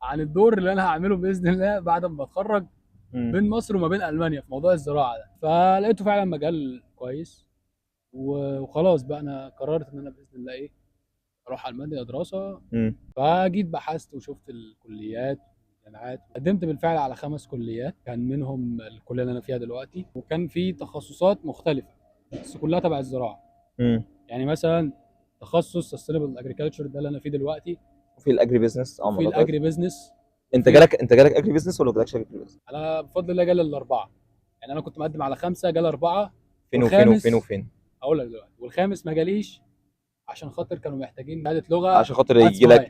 عن الدور اللي انا هعمله باذن الله بعد ما اتخرج بين مصر وما بين المانيا في موضوع الزراعة ده. فلقيته فعلا مجال كويس، وخلاص بقى انا قررت ان انا باذن الله ايه اروح المانيا دراسة. فجيت بحثت وشفت الكليات والجامعات، قدمت بالفعل على 5 كليات، كان منهم الكلية اللي انا فيها دلوقتي، وكان في تخصصات مختلفة بس كلها تبع الزراعة. يعني مثلا تخصص sustainable agriculture ده اللي انا فيه دلوقتي، وفي ال agribusiness. وفي ال agribusiness. انت جالك agribusiness ولا ما جالكش agribusiness؟ انا بفضل الله جالي ال4، يعني انا كنت مقدم على 5 جالي 4. فين وفين وفين وفين؟ اقول لك دلوقتي. والخامس ما جاليش عشان خاطر كانوا محتاجين شهادة لغة، عشان خاطر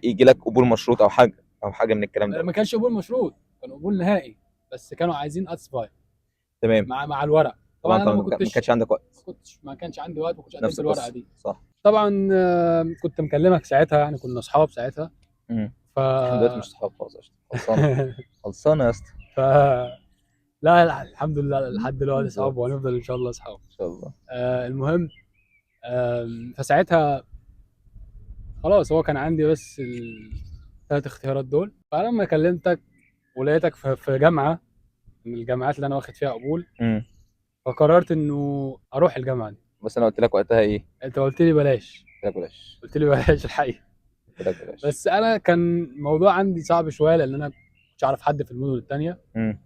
يجي لك قبول مشروط او حاجة من الكلام ده. ما كانش قبول مشروط، كان قبول نهائي، بس كانوا عايزين A zwei. تمام. مع الورق. طبعا انا ما كانش عندك وقت. ما كانش عندي وقت، ما كنتش قدمت الورقة دي. صح. طبعا كنت مكلمك ساعتها، يعني كنا اصحاب ساعتها. احنا دلوقتي مش اصحاب خالص، قشطه. خلصانه يا اسطى. لا الحمد لله لحد دلوقتي اصحاب، وهنفضل ان شاء الله اصحاب ان شاء الله. المهم فساعتها خلاص هو كان عندي بس ال3 اختيارات دول. فلما كلمتك ولقيتك في جامعه من الجامعات اللي انا واخد فيها قبول، فقررت انه اروح الجامعة دي. بس انا قلت لك وقتها ايه؟ انت قلت لي بلاش. قلت لك بلاش. قلت لي بلاش الحقيقة. قلت لك بلاش. بس انا كان الموضوع عندي صعب شوية، لان انا مش عارف حد في المدن الثانية.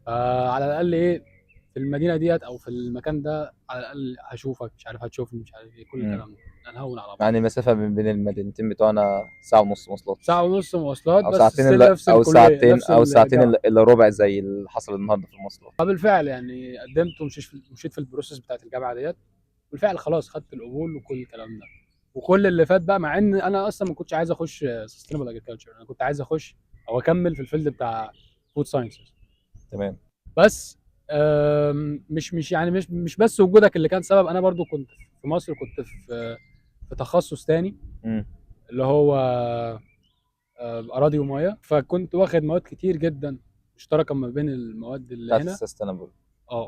فعلى الاقل ايه في المدينة ديت او في المكان ده على الاقل هشوفك، مش عارف هتشوفني، مش عارف ايه، كل الكلام ده هنهون على بعض. يعني المسافة بين المدينتين بتوعنا ساعة ونص مواصلات. ساعة ونص مواصلات، او بس ساعتين نفس او ساعتين نفس او ساعتين الا ربع زي اللي حصل النهارده في المواصلات. فبالفعل يعني قدمت ومشيت في ال process بتاعت الجامعة ديت، بالفعل خلاص خدت القبول وكل الكلام ده وكل اللي فات بقى. مع ان انا اصلا ما كنتش عايز اخش sustainable agriculture، انا كنت عايز اخش او اكمل في ال field بتاع food sciences. تمام. بس مش يعني مش بس وجودك اللي كان سبب. انا برضو كنت في مصر، كنت في تخصص تاني اللي هو اراضي وميه. فكنت واخد مواد كتير جدا مشتركة ما بين المواد اللي بتاعت هنا ال sustainable.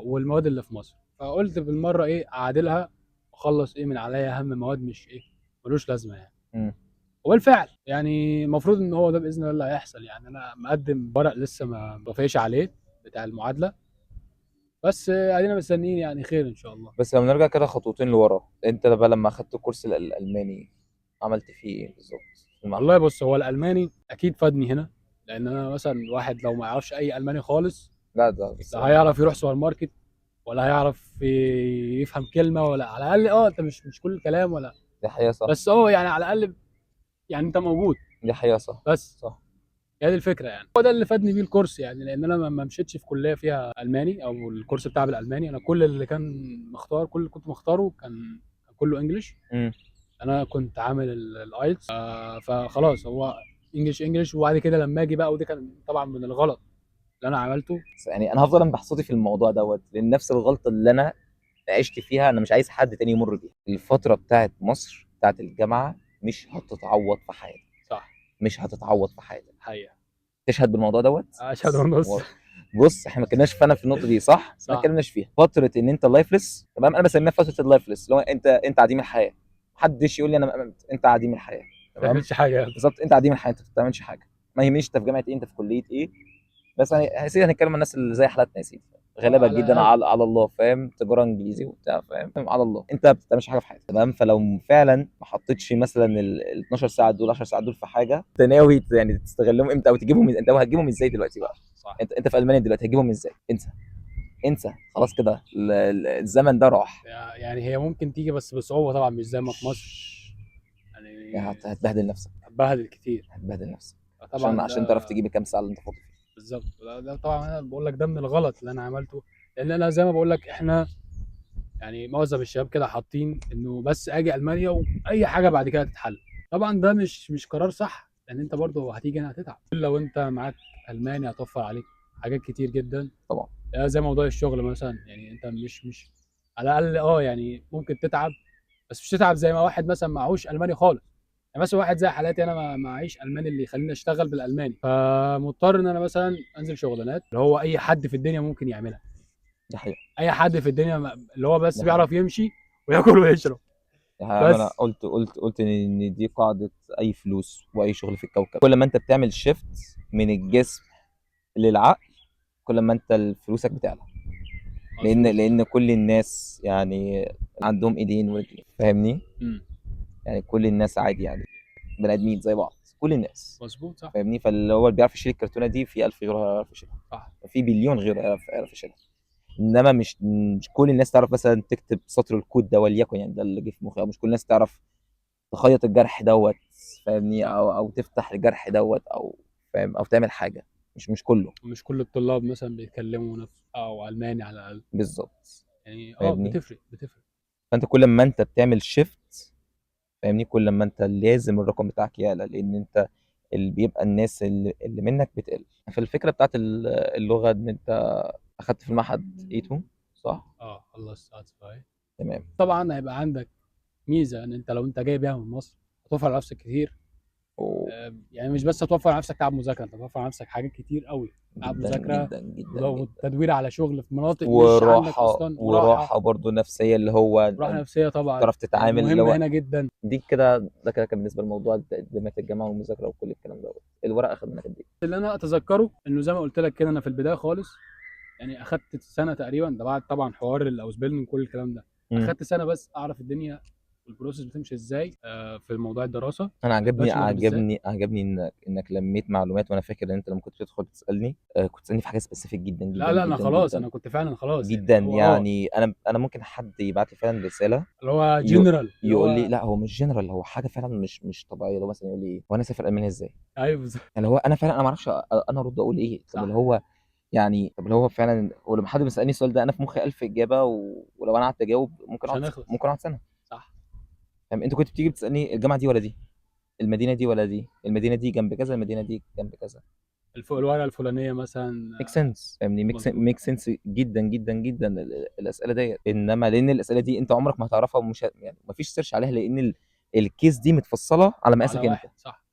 والمواد اللي في مصر. فقلت بالمرة ايه اعادلها واخلص ايه من عليا اهم مواد مش ايه ملوش لازمه يعني. وبالفعل يعني المفروض ان هو ده باذن الله اللي هيحصل يعني. انا مقدم ورق لسه ما وافقش عليه بتاع المعادلة، بس ادينا مستنيين يعني خير ان شاء الله. بس لو نرجع كده خطوتين لورا، انت بقى لما اخدت الكورس الالماني عملت فيه ايه بالظبط في المعهد؟ والله بص، هو الالماني اكيد فادني هنا، لان انا مثلا واحد لو ما يعرفش اي الماني خالص، لا ده بس لا هيعرف يروح سوبر ماركت ولا هيعرف يفهم كلمة، ولا على الاقل انت مش كل الكلام ولا دي حقيقة صح، بس يعني على الاقل يعني انت موجود. دي حقيقة صح، بس صح. هي دي الفكرة يعني. هو ده اللي فادني بيه الكورس يعني، لان انا ما مشيتش في كليه فيها الماني او الكورس بتاع بالالماني. انا كل اللي كان مختار، كل اللي كنت مختاره كان كله English. انا كنت عامل ال IELTS، فخلاص هو English English. وبعد كده لما اجي بقى، ودي كان طبعا من الغلط اللي انا عملته، بس يعني انا هفضل انبح صوتي في الموضوع دوت، لان نفس الغلطة اللي انا عشت فيها انا مش عايز حد تاني يمر بيها. الفترة بتاعت مصر بتاعت الجامعة مش هتتعوض في حياتك. صح. مش هتتعوض في حياتك. حقيقة. تشهد بالموضوع دوت؟ اشهد ونص. بص احنا ما اتكلمناش فانا في النقطة دي صح؟ صح. ما اتكلمناش فيها. فترة ان انت lifeless، تمام؟ انا بسميها فترة ال lifeless، اللي هو انت عديم الحياة. محدش يقول لي انا انت عديم الحياة، ما تمام؟ بتعملش حاجة. بالظبط، انت عديم الحياة، انت ما بتعملش حاجة. ما يهمنيش انت في جامعه ايه، انت في كليه ايه، بس يا سيدي هنتكلم عن الناس اللي زي حالاتنا يا سيدي، غالبا على جدا الأقل. على الله، فاهم؟ تجارة انجليزي وبتاع، فاهم؟ على الله. انت ما بتعملش حاجة في حياتك، تمام؟ فلو فعلا ما حطيتش مثلا ال 12 ساعة دول، 10 ساعات دول في حاجة، انت ناوي يعني تستغلهم امتى او تجيبهم انت هتجيبهم ازاي دلوقتي بقى؟ صح. انت في المانيا دلوقتي هتجيبهم ازاي؟ انسى، انسى خلاص كده، الزمن ده راح. يعني هي ممكن تيجي بس بصعوبة طبعا، مش زي ما في مصر يعني. هتبهدل نفسك. هتبهدل كتير. هتبهدل نفسك. طبعا عشان تعرف تجيب الكام ساعة اللي انت فاضي فيها. بالظبط. ده طبعا انا بقول لك ده من الغلط اللي انا عملته، لان انا زي ما بقول لك احنا يعني معظم الشباب كده حاطين انه بس اجي المانيا واي حاجة بعد كده تتحل. طبعا ده مش قرار صح، لان انت برضه هتيجي هنا هتتعب. لو انت معاك الماني هتوفر عليك حاجات كتير جدا طبعا. زي موضوع الشغل مثلا، يعني انت مش على الاقل يعني ممكن تتعب، بس مش تتعب زي ما واحد مثلا معهوش الماني خالص. يعني مثلا واحد زي حالاتي انا معيش الماني اللي يخليني اشتغل بالالماني، فمضطر ان انا مثلا انزل شغلانات اللي هو اي حد في الدنيا ممكن يعملها. ده حقيقي. اي حد في الدنيا اللي هو بس ده بيعرف حقيقي. يمشي وياكل ويشرب. ده حقيقي. انا بس. قلت ان دي قاعدة اي فلوس واي شغل في الكوكب، كل ما انت بتعمل shift من الجسم للعقل كل ما انت فلوسك بتعلى. لان كل الناس يعني عندهم ايدين ورجلين، فاهمني؟ يعني كل الناس عادي، يعني بني ادمين زي بعض، كل الناس. مظبوط، صح. فاهمني؟ فاللي هو اللي بيعرف يشيل الكرتونه دي في 1000 غيره هيعرف يشيلها، صح. في بليون غيره هيعرف يشيلها. انما مش كل الناس تعرف مثلا تكتب سطر الكود ده وليكن، يعني ده اللي جه في مخي، او مش كل الناس تعرف تخيط الجرح دوت، فاهمني؟ او تفتح الجرح دوت، او فاهم، او تعمل حاجة. مش كله. مش كل الطلاب مثلا بيتكلموا نفس او الماني على الاقل. بالظبط. يعني فاهمني؟ بتفرق. فانت كل ما انت بتعمل shift، فاهمني؟ كل ما انت لازم الرقم بتاعك يعلى، لان انت اللي بيبقى الناس اللي منك بتقل. فالفكرة بتاعت اللغة ان انت اخدت في المعهد A2 صح؟ خلصت A2. تمام. طبعا هيبقى عندك ميزة ان انت لو انت جاي بيها من مصر هتوفر على نفسك كتير. يعني مش بس هتوفر على نفسك تعب مذاكرة، انت هتوفر على نفسك حاجات كتير قوي، تعب جداً، مذاكرة جداً، جداً، جداً. وتدوير على شغل في مناطق مش عندك اصلا، وراحة برضو نفسية، اللي هو راحة نفسية طبعاً. تعرف تتعامل، مهم اللي هو هنا جداً. دي كده، ده كده كان بالنسبة لموضوع تقديمات الجامعة والمذاكرة وكل الكلام دوت. الورق اخد منك قد ايه؟ اللي انا اتذكره انه زي ما قلت لك كده، انا في البداية خالص يعني اخدت سنة تقريباً، ده بعد طبعاً حوار ال Ausbildung وكل الكلام ده. اخدت سنة بس اعرف الدنيا وال process بتمشي ازاي، في موضوع الدراسة. انا Bachelor بالذات. عجبني انك لميت معلومات، وانا فاكر ان انت لما كنت بتدخل تسالني، كنت تسالني في حاجة specific جدا، جدا، لا، لا، انا جدا، خلاص، جدا. انا كنت فعلا خلاص يعني جدا، هو يعني انا ممكن حد يبعت لي فعلا رسالة اللي هو جنرال، اللي يقول هو لي لا هو مش جنرال، هو حاجة فعلا مش طبيعية. لو مثلا يقول لي هو انا اسافر المانيا ازاي؟ ايوه بالظبط. يعني هو انا فعلا انا ما اعرفش انا ارد اقول ايه. طب اللي هو يعني، طب اللي هو فعلا، ولما حد بيسالني السؤال ده انا في مخي 1000 اجابه، ولو انا قعدت اجاوب مش هنخلص. ممكن اقعد سنة. فاهم؟ انت كنت بتيجي بتسالني الجامعة دي ولا دي، المدينة دي ولا دي، المدينة دي جنب كذا، المدينة دي جنب كذا، الورقة الفلانية مثلا. make sense، فاهمني؟ make sense جدا جدا جدا الاسئلة ديت. انما لان الاسئلة دي انت عمرك ما هتعرفها، ومش يعني ما فيش search عليها، لان ال case دي متفصلة على مقاسك على انت. واحد، صح.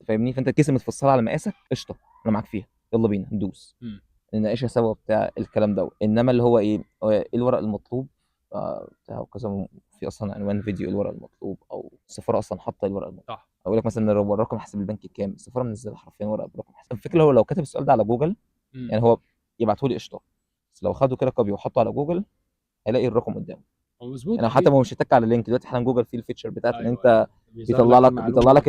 فاهمني؟ فانت ال case متفصلة على مقاسك، قشطه، انا معاك فيها، يلا بينا ندوس، نناقشها سوا بتاع الكلام دوت. انما اللي هو ايه، ايه الورق المطلوب بتاع وكذا، في اصلا عنوان فيديو الورق المطلوب، او السفارة اصلا حاطه الورق المطلوب. صح. اقول لك مثلا الرقم حساب البنك كام، السفارة منزله حرفيا ورقة برقم حساب. الفكرة هو لو كتب السؤال ده على جوجل، يعني هو يبعته لي قشطه، بس لو خده كده copy وحطه على جوجل هيلاقي الرقم قدامه. مظبوط. يعني حتى ما هو مش هتك على ال link دلوقتي، حالا جوجل فيه ال feature بتاعت ان انت أيوة. بيطلع لك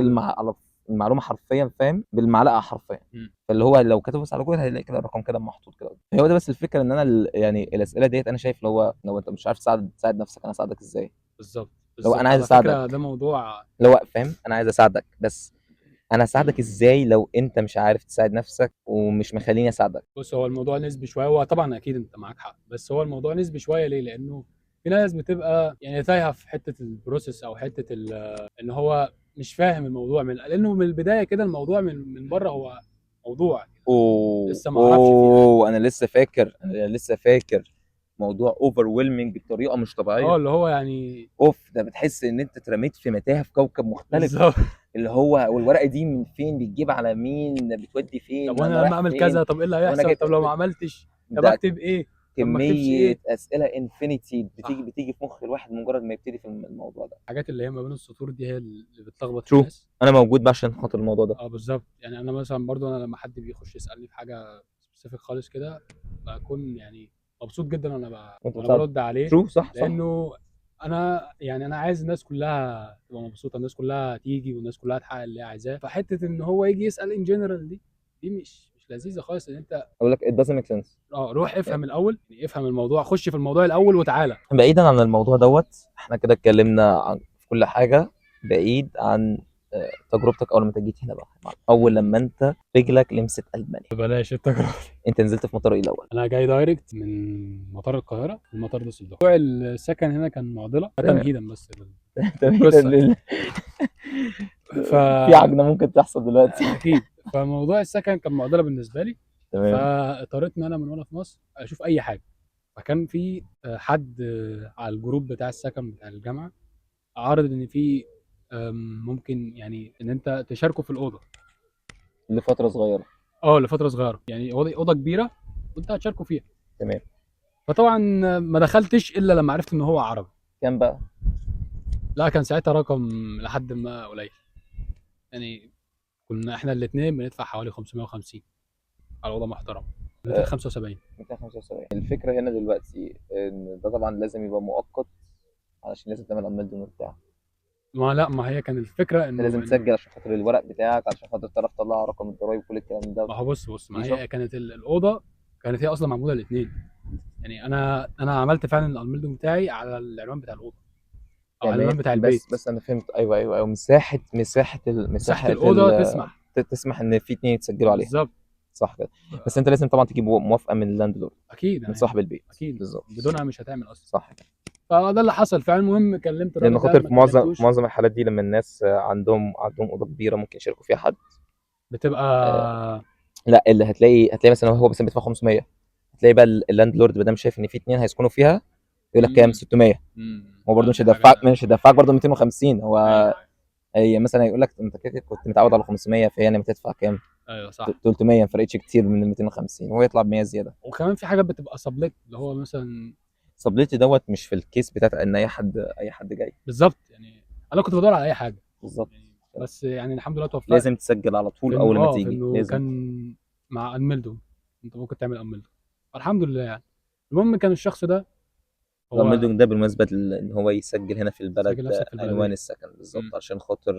المعلومة حرفيا، فاهم؟ بالمعلقه حرفيا. فاللي هو لو كتبه بس على جوجل هيلاقي كده الرقم كده محطوط كده. هو ده بس الفكرة، ان انا يعني الاسئلة ديت انا شايف لو انت مش عارف تساعد نفسك، انا اساعدك ازاي؟ بالظبط. لو انا عايز اساعدك، ده موضوع لو فاهم، انا عايز اساعدك، بس انا اساعدك ازاي لو انت مش عارف تساعد نفسك ومش مخليني اساعدك؟ بص، هو الموضوع نسبي شوية، هو طبعا اكيد انت معاك حق، بس هو الموضوع نسبي شوية. ليه؟ لانه في ناس بتبقى يعني تايهه في حتة ال process، او حتة ان هو مش فاهم الموضوع من، لانه من البداية كده الموضوع من بره هو موضوع لسه ما اعرفش فيه. انا لسه فاكر موضوع overwhelming بطريقة مش طبيعية. اللي هو يعني اوف، ده بتحس ان انت اترميت في متاهه في كوكب مختلف. اللي هو والورقة دي من فين، بتجيب على مين، بتودي فين، طب وانا لما اعمل كذا طب ايه اللي هيحصل، طب لو ما عملتش، طب اكتب ايه، كمية اسئلة infinity بتيجي في مخ الواحد مجرد ما يبتدي في الموضوع ده. الحاجات اللي هي ما بين السطور دي هي اللي بتلخبط الناس. انا موجود بقى عشان خاطر الموضوع ده. بالظبط. يعني انا مثلا برضو، انا لما حد بيخش يسالني في حاجة specific خالص كده، بكون يعني مبسوط جدا وانا برد عليه. true، صح. لانه انا يعني انا عايز الناس كلها تبقى مبسوطة، الناس كلها تيجي والناس كلها تحقق اللي هي عايزاه. فحته ان هو يجي يسال in general دي مش لذيذة خالص. ان انت اقول لك it doesn't make sense. روح افهم الاول، يعني افهم الموضوع، خش في الموضوع الاول وتعالى. بعيدا عن الموضوع دوت، احنا كده اتكلمنا عن كل حاجة بعيد عن تجربتك اول ما انت جيت هنا بقى، اول لما انت رجلك لمست المانيا. بلاش التجربة. انت نزلت في مطار ايه الاول؟ انا جاي direct من مطار القاهرة لمطار دوسلدورف. موضوع السكن هنا كان معضلة تمهيدا بس تمهيدا في عجنه ممكن تحصل دلوقتي. اكيد. فموضوع السكن كان معضلة بالنسبة لي. تمام. فاضطريت ان انا من وانا في مصر اشوف اي حاجة. فكان في حد على ال group بتاع السكن بتاع الجامعة عارض ان في ممكن يعني ان انت تشاركه في الاوضة لفترة صغيرة. لفترة صغيرة، يعني اوضة كبيرة وانت هتشاركه فيها. تمام. فطبعا ما دخلتش الا لما عرفت ان هو عربي. كام بقى؟ لا كان ساعتها رقم لحد ما قليل، يعني كنا احنا الاثنين بندفع حوالي 550 على اوضة محترمه. 275. 275. الفكرة هنا دلوقتي ان ده طبعا لازم يبقى مؤقت علشان لازم تعمل Anmeldung بتاعك. ما لا، ما هي كان الفكرة انه لازم تسجل عشان خاطر الورق بتاعك، عشان خاطر تعرف تطلع رقم الضرايب وكل الكلام ده. ما هو بص ما هي كانت الاوضة كانت هي اصلا معمولة الاثنين، يعني انا عملت فعلا ال Anmeldung بتاعي على العنوان بتاع الاوضة او على العنوان بتاع البيت. بس انا فهمت. ايوه مساحة الاوضة تسمح ان في اثنين يتسجلوا عليها. بالظبط، صح كده. بس انت لازم طبعا تجيب موافقة من ال landlord، اكيد، من صاحب البيت، اكيد بالظبط، بدونها مش هتعمل اصلا. صح كده. فده اللي حصل فعلا. المهم كلمت الراجل لان خاطر في معظم الحالات دي لما الناس عندهم اوضة كبيرة ممكن يشاركوا فيها حد، بتبقى لا، اللي هتلاقي مثلا هو بس بيدفع 500، هتلاقي بقى ال landlord ما دام شايف ان في اثنين هيسكنوا فيها يقول لك كام؟ 600. هو برده مش هيدفعك برده 250. هو هي مثلا يقول لك انت كده كنت متعود على 500، فهي يعني بتدفع كام؟ ايوه صح، 300، ما فرقتش كتير من ال 250، وهو يطلع ب 100 زيادة. وكمان في حاجات بتبقى sublet، اللي هو مثلا sublet دوت مش في ال case بتاعت ان اي حد جاي. بالظبط، يعني انا كنت بدور على اي حاجة بالظبط يعني، بس يعني الحمد لله توفقت. لازم تسجل على طول اول ما تيجي، لازم. كان مع Anmeldung، انت ممكن تعمل Anmeldung، الحمد لله. يعني المهم كان الشخص ده هو Anmeldung ده بالمناسبة ان هو يسجل هنا في البلد عنوان السكن بالظبط، عشان خاطر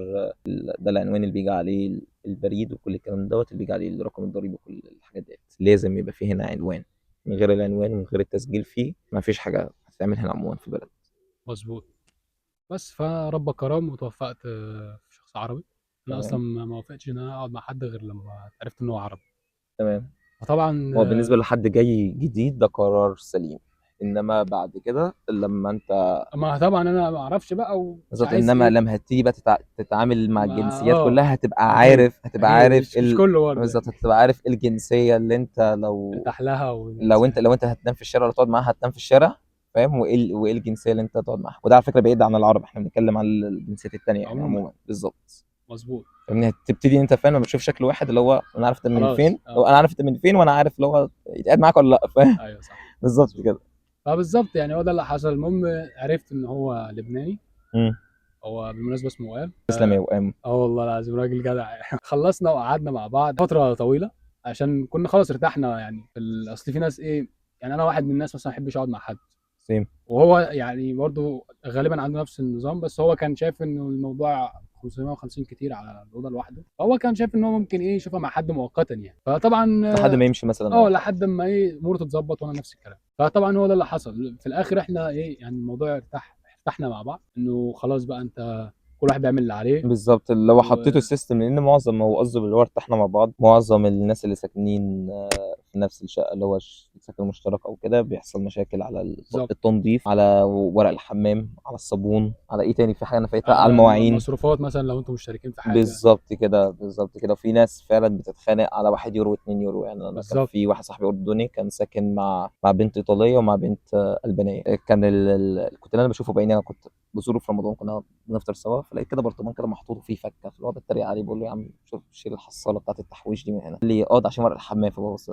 ده العنوان اللي بيجي عليه البريد وكل الكلام دوت، اللي بيجي عليه الرقم الضريبي وكل الحاجات ديت. لازم يبقى فيه هنا عنوان، من غير العنوان ومن غير التسجيل فيه ما فيش حاجة هتتعمل هنا عموما في البلد. مظبوط. بس فربك كرم وتوفقت في شخص عربي. انا اصلا ما وافقتش ان انا اقعد مع حد غير لما عرفت ان هو عربي. تمام. فطبعا هو بالنسبة لحد جاي جديد ده قرار سليم، انما بعد كده لما انت ما طبعا انا ما اعرفش بقى بالظبط، انما إيه؟ لما هتيجي بقى تتعامل مع الجنسيات كلها هتبقى عارف، هتبقى عارف مش كله برضه بالظبط، هتبقى عارف الجنسية اللي انت لو تحلها لو انت هتنام في الشارع ولا تقعد معاها هتنام في الشارع، فاهم؟ وايه الجنسية اللي انت تقعد معاها. وده على فكرة بعيد عن العرب، احنا بنتكلم عن الجنسيات الثانية يعني عموما. بالظبط. مظبوط. فاهمني؟ هتبتدي انت فاهم لما تشوف شكل واحد اللي هو انا عارف انت من خلاص، فين، انا عارف انت من فين، وانا عارف اللي هو يتقعد معاك ولا لا، فاهم؟ ايوه صح بالظبط مظبوط. كده. فبالظبط يعني هو ده اللي حصل. المهم عرفت ان هو لبناني. هو بالمناسبة اسمه وئام. تسلم يا وئام. والله العظيم راجل جدع. خلصنا وقعدنا مع بعض فترة طويلة عشان كنا خلاص ارتحنا يعني في اصل في ناس ايه يعني، انا واحد من الناس مثلا ما احبش اقعد مع حد. same. وهو يعني برضو غالبا عنده نفس النظام، بس هو كان شايف انه الموضوع 550 كتير على الاوضة لوحده، فهو كان شايف ان هو ممكن ايه يشوفها مع حد مؤقتا يعني. فطبعا لحد ما يمشي مثلا. لحد ما ايه اموره تتظبط، وانا نفس الكلام. فطبعا هو ده اللي حصل في الاخر. احنا ايه يعني الموضوع ارتحنا مع بعض، انه خلاص بقى انت كل واحد بيعمل اللي عليه. بالظبط، اللي هو حطيته ال system، لان معظم هو قصده اللي هو ارتحنا مع بعض، معظم الناس اللي ساكنين في نفس الشقة اللي هو السكن المشترك او كده، بيحصل مشاكل على التنظيف، على ورق الحمام، على الصابون، على ايه تاني، في حاجة انا فايتها، على المواعين، مصروفات مثلا لو انتم مشتركين في حاجة. بالظبط كده، بالظبط كده. وفي ناس فعلا بتتخانق على 1 يورو و2 يورو يعني. انا كان في واحد صاحبي اردني كان ساكن مع بنت ايطالية ومع بنت البانيه. كان كنت انا بشوفه بعيني، انا كنت بزوره في رمضان، كنا بنفطر سوا، فلقيت كده برطمان كده محطوط فيه فكه، فاللي هو بتريق عليه بقول له يا عم شوف شيل الحصاله بتاعت التحويش دي من هنا. قال لي ده عشان ورق الحمام. فببص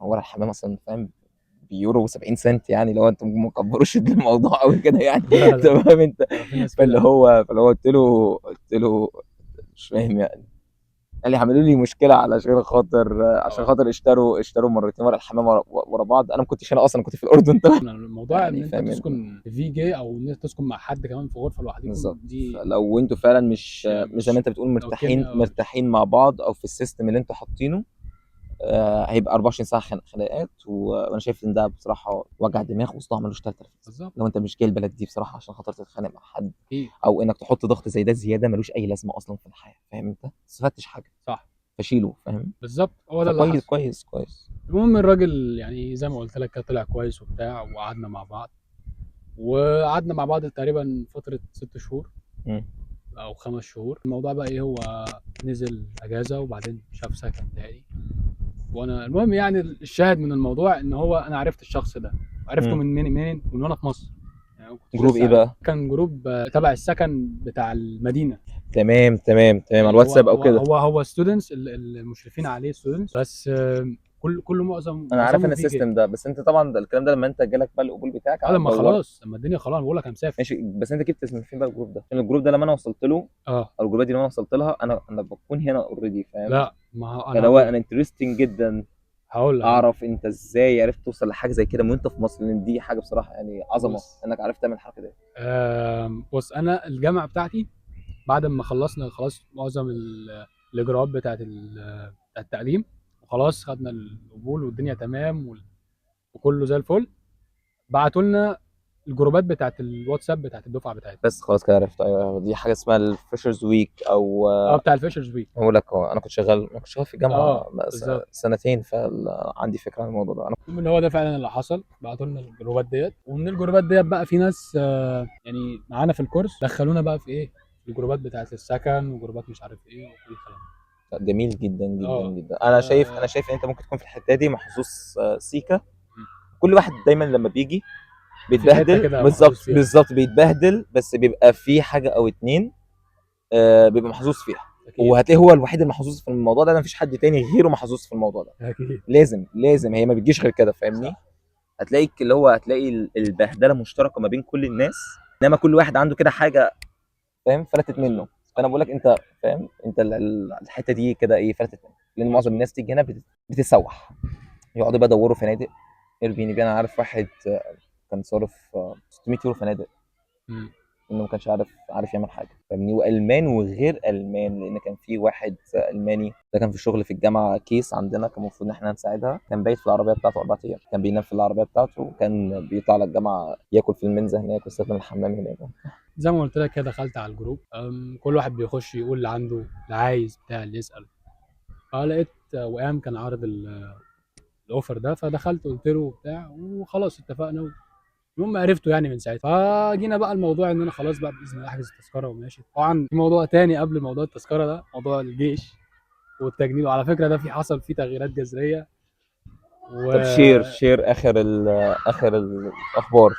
هو ورق الحمام اصلا فاهم بيورو و70 سنت يعني، لو انتم ما كبروش الموضوع قوي كده يعني. لا، لا. تمام انت. في ناس فاللي كده. هو قلت له مش فاهم يعني. قال لي عملوا لي مشكلة علشان خاطر، عشان خاطر اشتروا مرتين ورق الحمام ورا بعض. انا ما كنتش هنا اصلا، كنت في الاردن. تمام. الموضوع يعني ان انت فاهم انت. تسكن في جي او ان انت تسكن مع حد كمان في غرفة لوحدكم بالظبط. دي لو انتوا فعلا مش زي ما انت بتقول لو كيمياء مرتاحين مع بعض او في ال system اللي انتوا حاطينه، هيبقى 24 ساعة خناقات. وانا شايف ان ده بصراحة وجع دماغ وصداع ملوش تالتة. بالظبط. لو انت مش جاي البلد دي بصراحة عشان خاطر تتخانق مع حد أكيد. او انك تحط ضغط زي ده زيادة ملوش اي لازمه اصلا في الحياة، فاهم انت؟ ما استفدتش حاجة. صح. فشيله، فاهم؟ بالظبط، هو ده اللي كويس، حصل. كويس، كويس. المهم الراجل يعني زي ما قلت لك كده طلع كويس وبتاع، وقعدنا مع بعض، وقعدنا مع بعض تقريبا فترة 6 شهور او 5 شهور. الموضوع بقى ايه، هو نزل اجازه وبعدين شاف سكن تاني، وانا المهم يعني الشاهد من الموضوع ان هو انا عرفت الشخص ده، عرفته من وانا في مصر. يعني ما كنتش group لسه ايه بقى؟ كان group تبع السكن بتاع المدينة. تمام، تمام، تمام، على الواتساب او كده. هو students، المشرفين عليه students، بس كل انا عارف معظمهم ان فيه ال system ده، بس انت طبعا ده الكلام ده لما انت جالك بقى القبول بتاعك لما دورت. خلاص، لما الدنيا خلاص، انا بقول لك انا مسافر. ماشي، بس انت جبت من فين بقى ال group ده؟ عشان ال group ده لما انا وصلت له، او الجروبات دي لما انا وصلت لها، انا بكون هنا already، فاهم؟ لا، ما هو انا فلو هقول انا interesting جدا هقول لك. اعرف انت ازاي عرفت توصل لحاجة زي كده من وانت في مصر، لان دي حاجة بصراحة يعني عظمه انك عرفت تعمل الحركة دي. بص، انا الجامعة بتاعتي بعد ما خلصنا خلاص معظم الاجراءات بتاعت التقديم، وخلاص خدنا القبول والدنيا تمام وكله زي الفل، بعتوا لنا الجروبات بتاعت الواتساب بتاعت الدفعة بتاعتنا. بس خلاص كده عرفت. ايوه، دي حاجة اسمها ال freshers week او بتاع ال freshers week. بقول لك، انا كنت شغال في الجامعة بالظبط. سنتين، فعندي فكرة عن الموضوع ده. انا المهم ان هو ده فعلا اللي حصل، بعتوا لنا الجروبات ديت، ومن الجروبات ديت بقى في ناس يعني معانا في الكورس دخلونا بقى في ايه، في الجروبات بتاعت السكن وجروبات مش عارف ايه وكل الكلام ده. جميل جدا جدا جدا. انا شايف ان انت ممكن تكون في الحتة دي محظوظ، سيكا. كل واحد دايما لما بيجي في حتة بيتبهدل. كده محظوظ فيها. بالظبط، بيتبهدل، بس بيبقى في حاجة او اتنين، بيبقى محظوظ فيها. وهتلاقيه هو الوحيد المحظوظ في الموضوع ده، مفيش حد تاني غيره محظوظ في الموضوع ده. لازم هي ما بتجيش غير كده، فاهمني؟ هتلاقيك اللي هو هتلاقي البهدله مشتركة ما بين كل الناس، انما كل واحد عنده كده حاجة، فاهم، فلتت منه. فانا بقول لك انت فاهم، انت الحتة دي كده ايه فلتت منه، لان معظم الناس تيجي هنا بتتسوح، يقعدوا بقى يدوروا فنادق Airbnb. انا عارف واحد، كان صارف، 600 يورو فنادق، انه ما كانش عارف يعمل حاجة، فاهمني؟ والمان وغير المان، لان كان في واحد الماني ده كان في شغل في الجامعة، case عندنا كان المفروض ان احنا نساعدها، كان بايت في العربية بتاعته 4 ايام، كان بينام في العربية بتاعته، وكان بيطلع للجامعة ياكل في المنزه هناك ويستخدم الحمام هناك. زي ما قلت لك كده دخلت على ال group، كل واحد بيخش يقول اللي عنده، اللي عايز بتاع، اللي يسال. فلقيت وئام كان عارض ال offer ده، فدخلت قلت له وبتاع، وخلاص اتفقنا. المهم عرفته يعني من ساعتها. فجينا بقى الموضوع ان انا خلاص بقى باذن الله احجز التذكرة وماشي. طبعا في موضوع تاني قبل موضوع التذكرة ده، موضوع الجيش والتجنيد، وعلى فكرة ده حصل فيه تغييرات جذرية. طب share اخر الاخبار.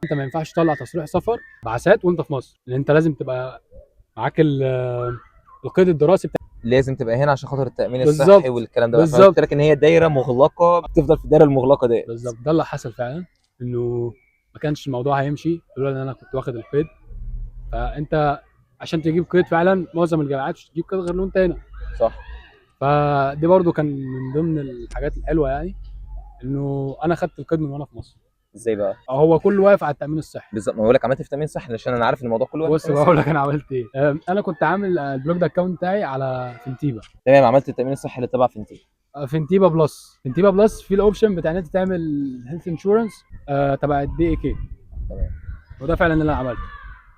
انت ما ينفعش تطلع تصريح سفر بعثات وانت في مصر، لان انت لازم تبقى معاك القيد الدراسي بتاع. لازم تبقى هنا عشان خاطر التامين بالظبط. الصحي والكلام ده بقى. بالظبط. فقلت لك ان هي دايرة مغلقة، بتفضل في الدايرة المغلقة ديت. بالظبط، ده اللي حصل فعلا، انه ما كانش الموضوع هيمشي لولا ان انا كنت واخد القيد. فانت عشان تجيب قيد فعلا معظم الجامعات مش تجيب قيد غير لو انت هنا. صح. فدي برضو كان من ضمن الحاجات الحلوة يعني، انه انا خدت القيد من وانا في مصر. ازاي بقى؟ هو كله واقف على التامين الصحي. بالظبط، ما بقول لك عملت في تامين صحي عشان انا عارف ان الموضوع كله واقف بص في التأمين بقول لك انا عملت ايه. انا كنت عامل ال blocked account بتاعي على فنتيبا. الصحي. تمام، عملت التامين الصحي اللي تبع فنتيبا. فنتيبا Plus. فنتيبا Plus في ال option بتاع ان انت تعمل health insurance تبع ال DAK. تمام. وده فعلا اللي انا عملته،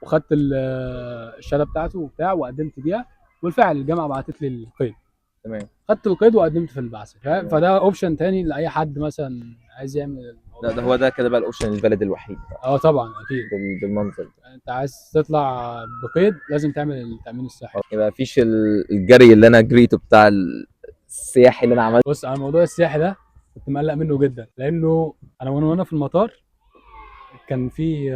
وخدت الشهادة بتاعته وبتاع، وقدمت بيها، والفعل الجامعة بعتت لي القيد. تمام. خدت القيد وقدمت في البعثة، فاهم؟ تمام. فده option تاني لاي حد مثلا عايز يعمل الموضوع. لا ده هو ده كده بقى ال option ال valid الوحيد بقى. اه طبعا اكيد. بالمنظر ده. انت عايز تطلع بقيد لازم تعمل التامين الصحي. يبقى مفيش الجري اللي انا جريته بتاع السياحي اللي انا عملته. بص، على موضوع السياحي ده كنت مقلق منه جدا، لانه انا وانا في المطار كان في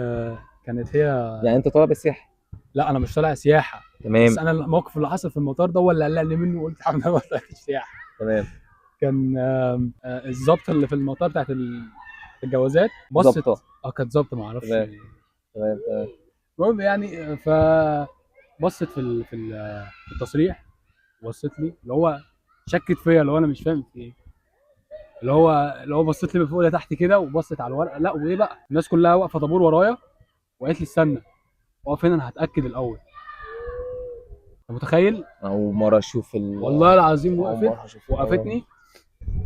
كانت هي. يعني انت طالع بالسياحي؟ لا انا مش طالع سياحة. تمام. بس انا الموقف اللي حصل في المطار ده هو اللي قلقني منه، وقلت الحمد لله ما طلعتش سياحة. تمام. كان الظابطه اللي في المطار بتاعت الجوازات بصت. ظابطة. اه كانت ظابطة، ما اعرفش. تمام. تمام تمام. المهم يعني ف بصت في التصريح، بصت لي اللي هو شكت فيا، اللي هو انا مش فاهم في ايه، اللي هو بصت لي من فوق لتحت كده، وبصت على الورقة. لا وايه بقى، الناس كلها واقفة طابور ورايا، وقالت لي استنى اقف هنا انا هتاكد الاول. انت متخيل؟ اول مرة اشوف والله العظيم أول وقفت مرة أشوف وقفتني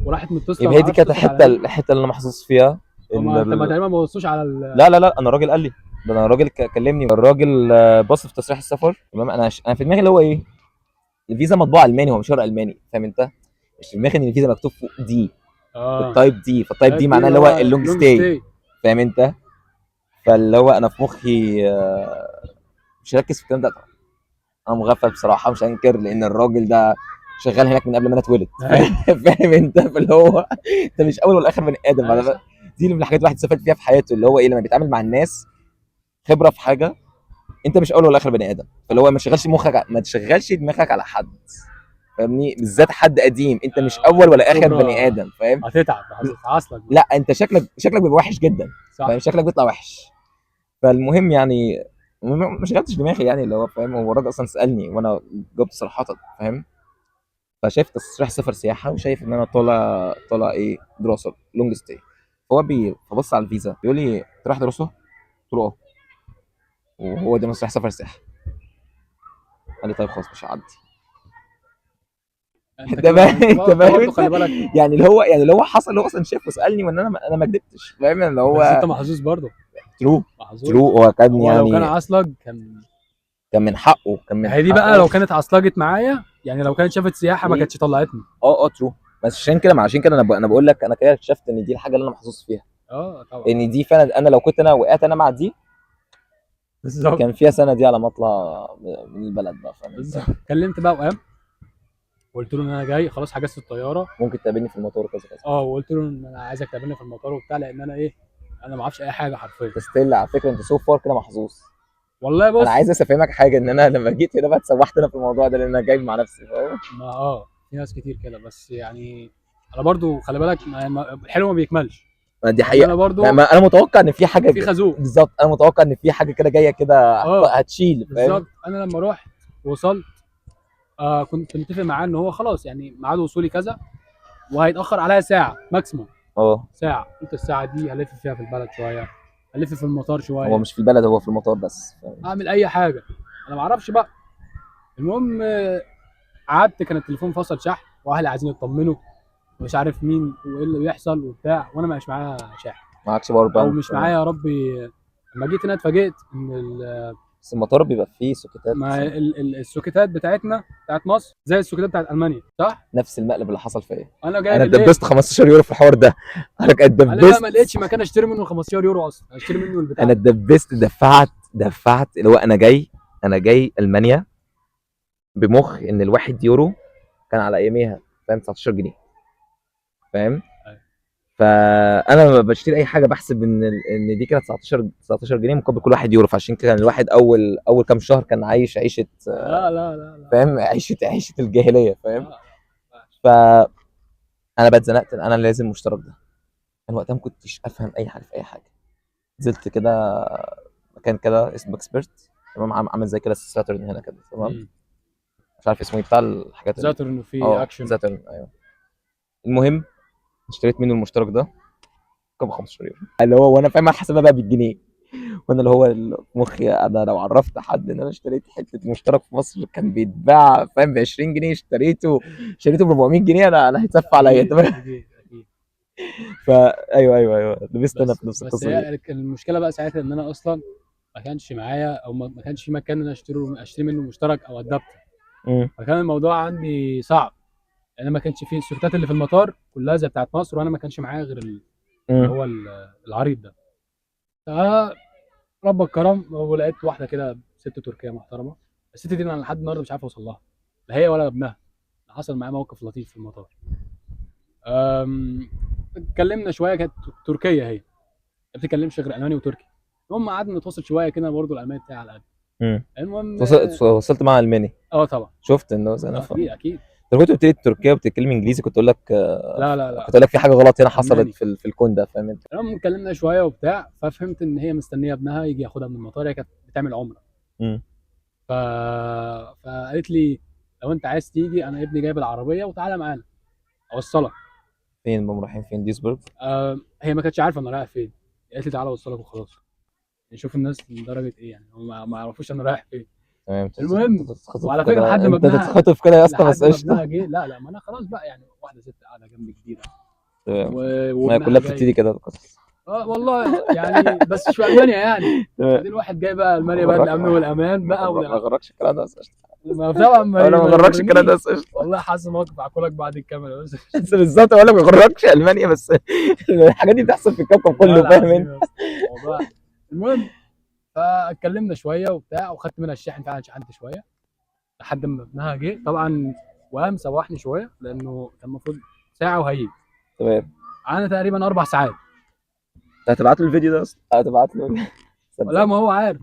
وراحت متصلة. يبقى هي دي معرفش كانت اتصل الحتة على مين. الحتة اللي انا محظوظ فيها. هما انت ما تقريبا ما بصوش على لا لا لا، انا الراجل قال لي ده، انا الراجل كلمني الراجل، بص في تصريح السفر. تمام. انا في دماغي اللي هو ايه، الفيزا مطبوعة الماني، هو مش ورق الماني، فاهم انت؟ مش في دماغي ان الفيزا مكتوب فوق D، ال type D، فال type D معناه اللي هو ال long stay، فاهم انت؟ فاللي هو انا في مخي مش ركز في الكلام ده. انا مغفل بصراحة، مش هنكر، لان الراجل ده شغال هناك من قبل ما انا اتولد، فاهم انت؟ فاللي هو انت مش اول ولا اخر بني ادم. دي من الحاجات الواحد استفاد فيها في حياته، اللي هو ايه، لما بيتعامل مع الناس خبره في حاجة، انت مش اول ولا اخر بني ادم، فاللي هو ما تشغلش مخك، ما تشغلش دماغك على حد، فاهمني؟ بالذات حد قديم، انت مش اول ولا اخر بني ادم، فاهم؟ هتتعب، هتتعصلك. لا انت شكلك بيبقى وحش جدا، صح. فاهم؟ شكلك بيطلع وحش. فالمهم يعني ما شغلتش دماغي يعني، اللي هو فاهم، هو الراجل اصلا سالني وانا جاوبت صراحة، فاهم؟ فشايف تصريح سفر سياحة، وشايف ان انا طالع ايه، دراسة long stay. هو فبص على الفيزا بيقول لي انت رايح دراسة؟ قلت له اه، وهو ده تصريح سفر سياحة. قال لي طيب خلاص مش هعدي. تمام تمام. خلي بالك يعني اللي هو حصل، اللي هو اصلا شاف وسالني، وان انا ما كدبتش، فاهم؟ اللي هو بس انت محظوظ برضه. true true. هو كان يعني لو كان عصلج كان من حقه، كان من هي دي بقى، لو كانت عصلجت معايا يعني، لو كانت شافت سياحة ما كانتش طلعتني. اه true. بس عشان كده انا بقول لك انا كده اكتشفت ان دي الحاجة اللي انا محظوظ فيها. طبعا، ان دي فعلا انا لو كنت انا وقعت انا مع دي بالظبط، كان فيها سنة دي على ما اطلع من البلد بقى، فاهم؟ بالظبط. كلمت بقى وقام وقلت له ان انا جاي خلاص، حجزت الطيارة، ممكن تقابلني في المطار كذا كذا. وقلت له ان انا عايزك تقابلني في المطار وبتاع، لان انا ايه، انا ما اعرفش اي حاجة حرفيا. still على فكرة انت so far كده محظوظ والله. بص انا عايز بس افهمك حاجة، ان انا لما جيت هنا بقى اتسوحت انا في الموضوع ده، لان انا جاي مع نفسي، فاهم؟ ما في ناس كتير كده، بس يعني انا برضو خلي بالك الحلو ما بيكملش. ما دي حقيقة. انا برضو ما انا متوقع ان في حاجة في خازوق. بالظبط، انا متوقع ان في حاجة كده جاية كده هتشيل، فاهم؟ بالظبط. انا لما رحت وصلت كنت متفق معاه ان هو خلاص يعني ميعاد وصولي كذا، وهيتاخر عليا ساعة maximum. ساعة. قلت الساعة دي هلف فيها في البلد شوية، هلف في المطار شوية. هو مش في البلد، هو في المطار بس، اعمل اي حاجة انا ما اعرفش بقى. المهم قعدت، كان التليفون فصل شحن، واهلي عايزين يطمنوا ومش عارف مين وايه اللي بيحصل وبتاع، وانا مش معايا شاحن، معكش power bank او مش معايا يا ربي. لما جيت هنا اتفاجئت ان بس المطار بيبقى فيه سوكيتات. ما السوكيتات بتاعتنا بتاعت مصر زي السوكيتات بتاعت المانيا، صح؟ نفس المقلب اللي حصل فيا. انا جاي انا اتدبست 15 يورو في الحوار ده. انا اتدبست، انا ما لقيتش مكان اشتري منه 15 يورو اصلا، اشتري منه البتاع. انا اتدبست، دفعت اللي هو انا جاي المانيا بمخ ان الواحد يورو كان على اياميها، فاهم؟ 19 جنيه، فاهم؟ فانا لما بشتري اي حاجة بحسب ان ان دي كده 19 جنيه مقابل كل 1 يورو، فعشان كده الواحد اول كام شهر كان عايش عيشه، لا لا لا لا، فاهم، عيشه الجاهلية، فاهم. لا. ف انا بقى اتزنقت، انا لازم المشترك ده. انا وقتها ما كنتش افهم اي حاجة في اي حاجة. نزلت كده مكان كده اسمه Expert، تمام، عامل زي كده ساترن هنا كده، تمام، مم. مش عارف اسمه ايه بتاع الحاجات زاترن وفي اكشن. زاترن، ايوه. المهم اشتريت منه المشترك ده كان 15 يورو، اللي هو وانا فاهم حسابها بقى بالجنيه، وانا اللي هو مخي انا لو عرفت حد ان انا اشتريت حتة مشترك في مصر كان بيتباع فاهم ب 20 جنيه، اشتريته ب 400 جنيه، انا هيتسف عليا، تمام. اكيد اكيد. فا ايوه ايوه ايوه، لبست انا في نفس بس القصة دي. هي المشكلة بقى ساعتها ان انا اصلا ما كانش معايا، او ما كانش في مكان ان انا اشتري منه مشترك او adapter. فكان الموضوع عندي صعب، لان ما كانش فيه السوفتات اللي في المطار كلها زي بتاعت مصر، وانا ما كانش معايا غير اللي هو العريض ده. ربك كرم ولقيت واحدة كده ست تركيه محترمه. الست دي انا لحد النهارده مش عارف اوصل لها، لا هي ولا ابنها. حصل معايا موقف لطيف في المطار. اتكلمنا شوية، كانت تركيه، هي ما بتتكلمش غير الماني وتركي. المهم قعدنا نتواصل شوية كده، برضه الالماني بتاعي على قد. المهم وصلت مع الماني. طبعا. شفت انه انا اكيد اكيد. انت كنت قلت لي تركيا وبتتكلم انجليزي، كنت اقول لك لا لا لا، كنت اقول لك في حاجة غلط هنا حصلت في الكون ده، فاهم انت. المهم اتكلمنا شوية وبتاع، ففهمت ان هي مستنيه ابنها يجي ياخدها من المطار، هي كانت بتعمل عمره. فقالت لي لو انت عايز تيجي انا ابني جايب العربية وتعالى معانا اوصلك. فين بقى رايحين فين؟ ديسبورج؟ هي ما كانتش عارفه انا رايح فين، قالت لي تعالى اوصلك وخلاص. يعني شوف الناس لدرجة ايه، يعني هم ما يعرفوش انا رايح فين. تمام. المهم وعلى فكرة لحد ما انت تتخطف كده يا اسطى، بس قشطه. جه لا لا، ما انا خلاص بقى يعني، واحدة ست قاعدة جنبي كبيرة، تمام، ما كلها بتبتدي كده القصص. والله يعني، بس مش في المانيا يعني. بعدين الواحد جاي بقى المانيا بقى الامن والامان بقى، ما غركش الكلام ده بس قشطه. ما طبعا ما غركش الكلام ده بس قشطه. والله حاسس موقف عقولك بعد الكاميرا بس. بس بالظبط، اقول لك ما غركش المانيا، بس الحاجات دي بتحصل في الكوكب كله، فاهم انت الموضوع. المهم فاتكلمنا شوية وبتاع، وخدت منها الشاحن، فعلا شحنت شوية لحد ما ابنها جه طبعا، وقام سوحني شوية لانه كان المفروض ساعة وهيجي. تمام. قعدنا تقريبا 4 ساعات. انت هتبعت له الفيديو ده اصلا؟ هتبعت له؟ لا ما هو عارف.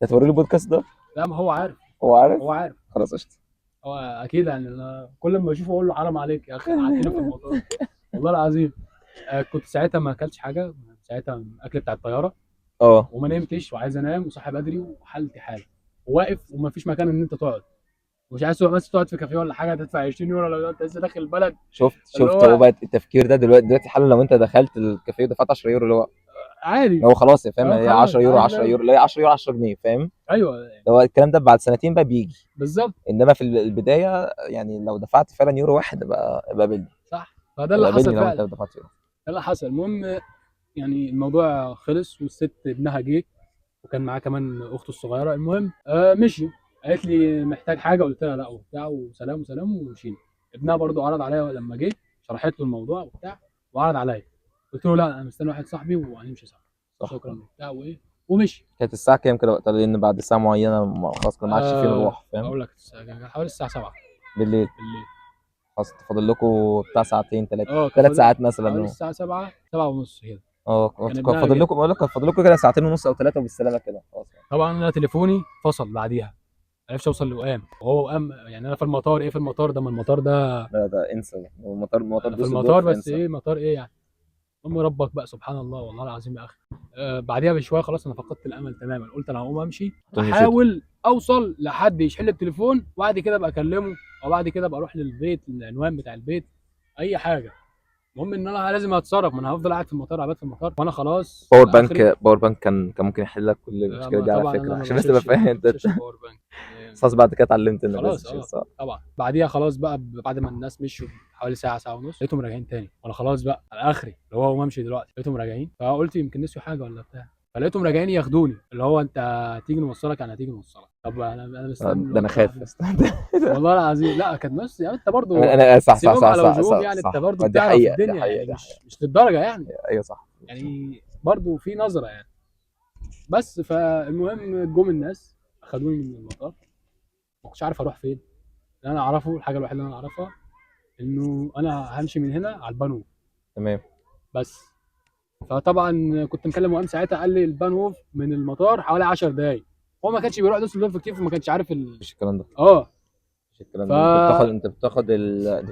هتوري له البودكاست ده؟ لا ما هو عارف. هو عارف؟ هو عارف. خلاص قشطه. هو اكيد يعني، انا كل ما اشوفه اقول له حرام عليك يا اخي، قعدتني في الموضوع والله العظيم. كنت ساعتها ما اكلتش حاجة، ساعتها الاكل بتاع الطيارة. وما نمتش وعايز انام وصاحي بدري وحالتي حاله، وواقف وما فيش مكان ان انت تقعد، ومش عايز بس تقعد في كافيه ولا حاجة تدفع 20 يورو لو انت لسه داخل البلد. شفت هو بقى التفكير ده دلوقتي حالا، لو انت دخلت الكافيه ودفعت 10 يورو اللي هو عادي، هو خلاص يا فاهم، هي 10 يورو 10 يورو، لا 10 يورو 10 جنيه، فاهم. ايوه هو الكلام ده بعد سنتين بقى بيجي بالظبط، انما في البداية يعني لو دفعت فعلا يورو واحد بقى قابلني. صح، فده اللي حصل فعلا. لو انت دفعت يورو ده اللي حصل. المهم يعني الموضوع خلص، والست ابنها جه وكان معاه كمان اخته الصغيرة. المهم مشي، قالت لي محتاج حاجة، قلت لها لا وبتاع، وسلام وسلام ومشينا. ابنها برضو عرض عليا لما جه، شرحت له الموضوع وبتاع وعرض عليا، قلت له لا انا مستني واحد صاحبي وهنمشي سوا. شكرا وبتاع وايه ومشي. كانت الساعة كام كده وقتها؟ لان بعد ساعة معينة خلاص ما عادش فيه نروح، فاهم. اقول لك حوالي الساعة 7 بالليل. خلاص فاضل لكم بتاع ساعتين 3 ساعات مثلا، حوالي الساعة 7 7:30 كده. كان فاضل لكم، بقول لك كان فاضل لكم كده ساعتين ونص او 3 وبالسلامه كده خلاص يعني. طبعا انا تليفوني فصل بعديها، ما عرفتش اوصل لوئام، وهو وئام يعني انا في المطار، ايه في المطار ده، ما المطار ده لا ده انسى، المطار في المطار بس انسى. ايه مطار ايه يعني. المهم ربك بقى سبحان الله والله العظيم يا اخي. بعديها بشوية خلاص انا فقدت الامل تماما، قلت انا هقوم امشي، احاول اوصل لحد يشحن التليفون، وبعد كده ابقى اكلمه، او بعد كده ابقى اروح للبيت، العنوان بتاع البيت، اي حاجة. المهم ان انا لازم اتصرف، ما انا هفضل قاعد في المطار، عباد في المطار وانا خلاص. power bank كان ممكن يحل لك كل المشكلة دي على فكرة، عشان بس تبقى فاهم انت. power bank خلاص بعد كده اتعلمت ان خلاص. طبعا بعديها خلاص بقى، بعد ما الناس مشوا حوالي ساعة ساعة ونص، لقيتهم راجعين تاني، وانا خلاص بقى على اخري اللي هو امشي دلوقتي. لقيتهم راجعين، فقلت يمكن نسيوا حاجة ولا بتاع، فلقيتهم راجعين ياخدوني، اللي هو انت تيجي نوصلك، انا هتيجي نوصلك. طب انا مستني ده، انا خايف والله العظيم. لا كانت نص يعني، انت برضه انا صح صح صح صح, يعني انت برضه بتعرف الدنيا يعني، مش للدرجة يعني. ايوه صح، يعني برضه في نظره يعني. بس فالمهم جم الناس اخدوني من المطار، ما كنتش عارف اروح فين. اللي انا اعرفه، الحاجة الوحيدة اللي انا اعرفها انه انا همشي من هنا على البانو. تمام. بس فطبعا كنت مكلم وئام ساعتها، قال لي ال Bahnhof من المطار حوالي 10 دقايق. هو ما كانش بيروح دوسلدورف كتير، فما كانش عارف مفيش الكلام ده. مفيش الكلام ده. انت بتاخد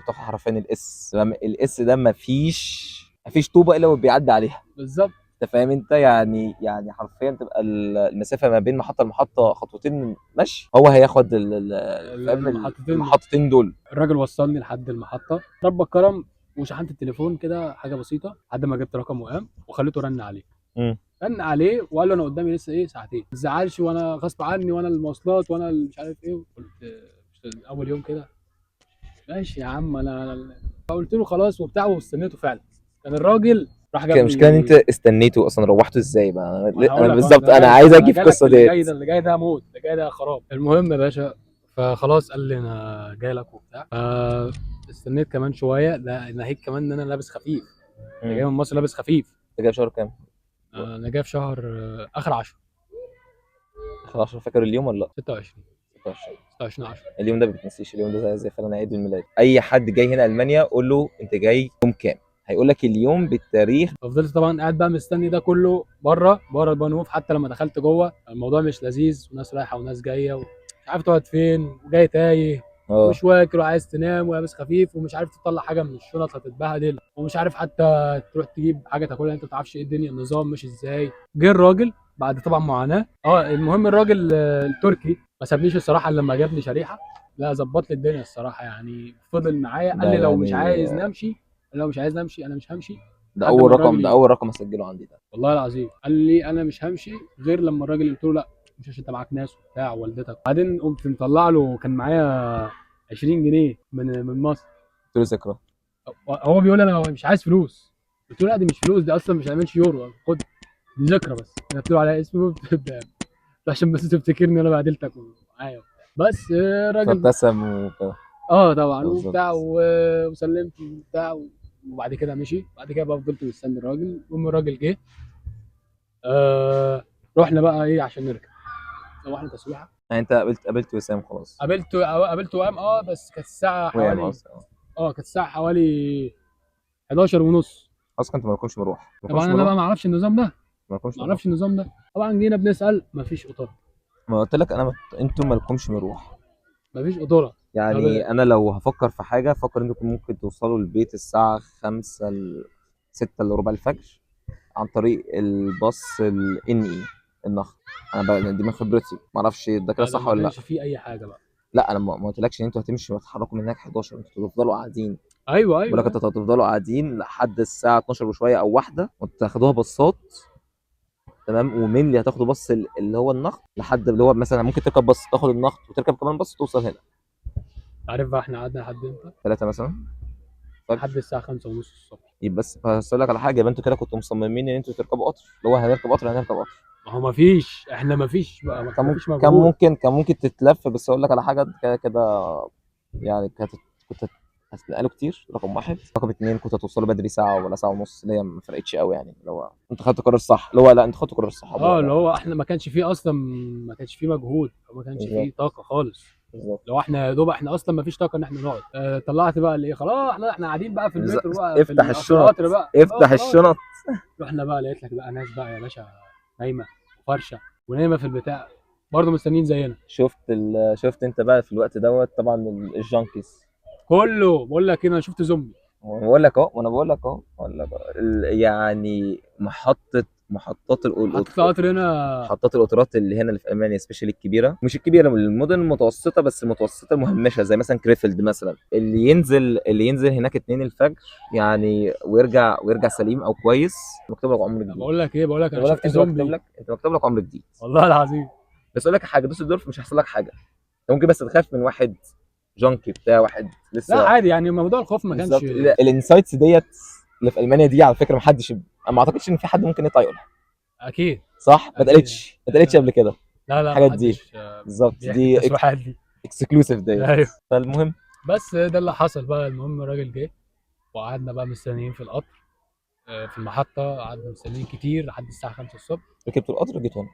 حرفيا ال S، ال S ده مفيش طوبة الا وبيعدي عليها. بالظبط. انت فاهم انت يعني حرفيا تبقى المسافة ما بين محطة لمحطه خطوتين مشي، هو هياخد المحطتين دول. الراجل وصلني لحد المحطة، ربك كرم، وشحنت التليفون كده حاجة بسيطة لحد ما جبت رقم وئام وخليته رن عليه. رن عليه وقال له انا قدامي لسه ايه ساعتين، ما تزعلش وانا غصب عني وانا المواصلات وانا مش عارف ايه. قلت اول يوم كده ماشي يا عم انا فقلت له خلاص وبتاع، واستنيته فعلا. كان الراجل راح جاب لي. المشكلة ان انت استنيته اصلا، روحته ازاي بقى؟ انا بالظبط انا عايز اجي في القصة ديت. اللي جاي ده موت، اللي جاي ده خراب. المهم يا باشا فخلاص قال لي انا جاي لك وبتاع، استنيت كمان شوية. لا ناهيك كمان ان انا لابس خفيف، انا جاي من مصر لابس خفيف. انت جاي في شهر كام؟ انا جاي في شهر اخر 10. اخر 10 فاكر اليوم ولا لا؟ 26 26 10. اليوم ده ما بتنسيش، اليوم ده زي فعلا عيد الميلاد. اي حد جاي هنا المانيا قول له انت جاي يوم كام، هيقول لك اليوم بالتاريخ. ففضلت طبعا قاعد بقى مستني ده كله بره ال Bahnhof. حتى لما دخلت جوه الموضوع مش لذيذ، وناس رايحة وناس جاية ومش عارف تقعد فين، وجاي تايه ومش واكل وعايز تنام ولابس خفيف ومش عارف تطلع حاجة من الشنط هتتبهدل، ومش عارف حتى تروح تجيب حاجة تاكلها، انت ما تعرفش ايه الدنيا النظام مش ازاي. جه الراجل بعد طبعا معاناة. المهم الراجل التركي ما سابنيش الصراحة لما جابني شريحة، لا ظبط لي الدنيا الصراحة يعني، فضل معايا قال لي لو مش عايز نمشي، لو مش عايز نمشي انا مش همشي. ده اول رقم، ده اول رقم اسجله عندي ده والله العظيم. قال لي انا مش همشي غير لما الراجل، قلت له لا مش عشان انت معاك ناس وبتاع والدتك. بعدين قمت مطلع له، كان معايا 20 جنيه من مصر. قلت له ذكرى. هو بيقول انا مش عايز فلوس، قلت له لا دي مش فلوس، دي اصلا مش هعملش يورو، خد دي ذكرى بس. كتبت له على اسمه عشان بس تفتكرني انا بهدلتك معايا بس. الراجل ابتسم وبتاع طبعا وبتاع وسلمت وبتاع، وبعد كده مشي. بعد كده بقى فضلت مستني الراجل. المهم الراجل جه، رحنا بقى ايه عشان نركب، روحنا تسويحه. يعني انت قابلت وسام خلاص؟ قابلت وئام بس كانت الساعة حوالي كانت الساعة حوالي 11:30. اصلا انت ما لكمش مروح. طبعا انا بقى ما اعرفش النظام ده، ما اعرفش النظام ده. طبعا جينا بنسال مفيش قطار. ما قلت لك انا انتوا ما لكمش مروح، مفيش قطوره يعني. انا لو هفكر في حاجة فكر انكم ممكن توصلوا البيت الساعة 5 5:45 الفجر عن طريق الباص ال NE النخل. انا بقى دي من خبرتي، ما اعرفش ده كده صح ولا لا. ما كانش في اي حاجة بقى. لا انا ما قلتلكش ان انتوا هتمشوا وتتحركوا من هناك 11، انتوا هتفضلوا قاعدين. ايوه بقول لك انتوا هتفضلوا قاعدين لحد الساعة 12 وشوية او واحدة، وتاخدوها باصات تمام. ومين اللي هتاخدوا باص اللي هو النخل لحد اللي هو مثلا ممكن تركب باص تاخد النخل وتركب كمان باص توصل هنا. عارف بقى احنا قعدنا لحد امتى؟ 3 مثلا لحد الساعة 5:30 الصبح. يبقى بس هقول لك على حاجة، يبقى انتوا كده كنتوا مصممين ان انتوا تركبوا قطر، اللي هو هنركب قطر هنركب قطر. ما هو ما فيش، احنا ما فيش بقى، ما فيش مجهود. كان ممكن تتلف، بس اقول لك على حاجة كده كده يعني، كنت هتنقلوا كتير رقم واحد. رقم اتنين كنت هتوصلوا بدري ساعة ولا ساعة ونص، اللي هي ما فرقتش قوي يعني. اللي هو انت خدت قرار صح، اللي هو لا انت خدت قرار صح. اللي هو احنا ما كانش فيه اصلا، ما كانش فيه مجهود او ما كانش فيه طاقة خالص. بالظبط. لو احنا يا دوب احنا اصلا ما فيش طاقة ان احنا نقعد. طلعت بقى اللي ايه، خلاص احنا قاعدين بقى في المترو بقى، افتح الشنط بقى. افتح الشنط. رحنا بقى لقيت لك بقى ناس بقى يا باشا نايمة وفرشه ونايمه في البتاع برضه مستنيين زينا. شفت انت بقى في الوقت دوت طبعا ال junkies كله. بقول لك انا شفت زومبي. بقول لك اهو، وانا بقول لك اهو، يعني محطات القطر هنا، محطات القطارات اللي هنا اللي في المانيا especially الكبيرة، مش الكبيرة المدن المتوسطة، بس المتوسطة المهمشه زي مثلا كريفلد مثلا، اللي ينزل هناك 2 الفجر يعني ويرجع سليم او كويس، مكتوب لك عمر جديد. بقول لك ايه، بقول لك انا شفت زومبي. انت مكتوب لك عمر جديد والله العظيم. بس اقول لك حاجة، دوسلدورف مش هيحصل لك حاجة، انت ممكن بس تخاف من واحد junkie بتاع واحد لسه. لا عادي يعني موضوع الخوف ما كانش. ال insights ديت اللي في المانيا دي على فكرة ما حدش، ما اعتقدش ان في حد ممكن يطلع يقولها. اكيد صح، ما اتقالتش قبل كده. لا الحاجات دي بالظبط، دي exclusive ديت. ايوه. فالمهم بس ده اللي حصل بقى. المهم الراجل جه وقعدنا بقى مستنيين في القطر في المحطة، قعدنا مستنيين كتير لحد الساعة 5 الصبح. ركبت القطر جيت هنا.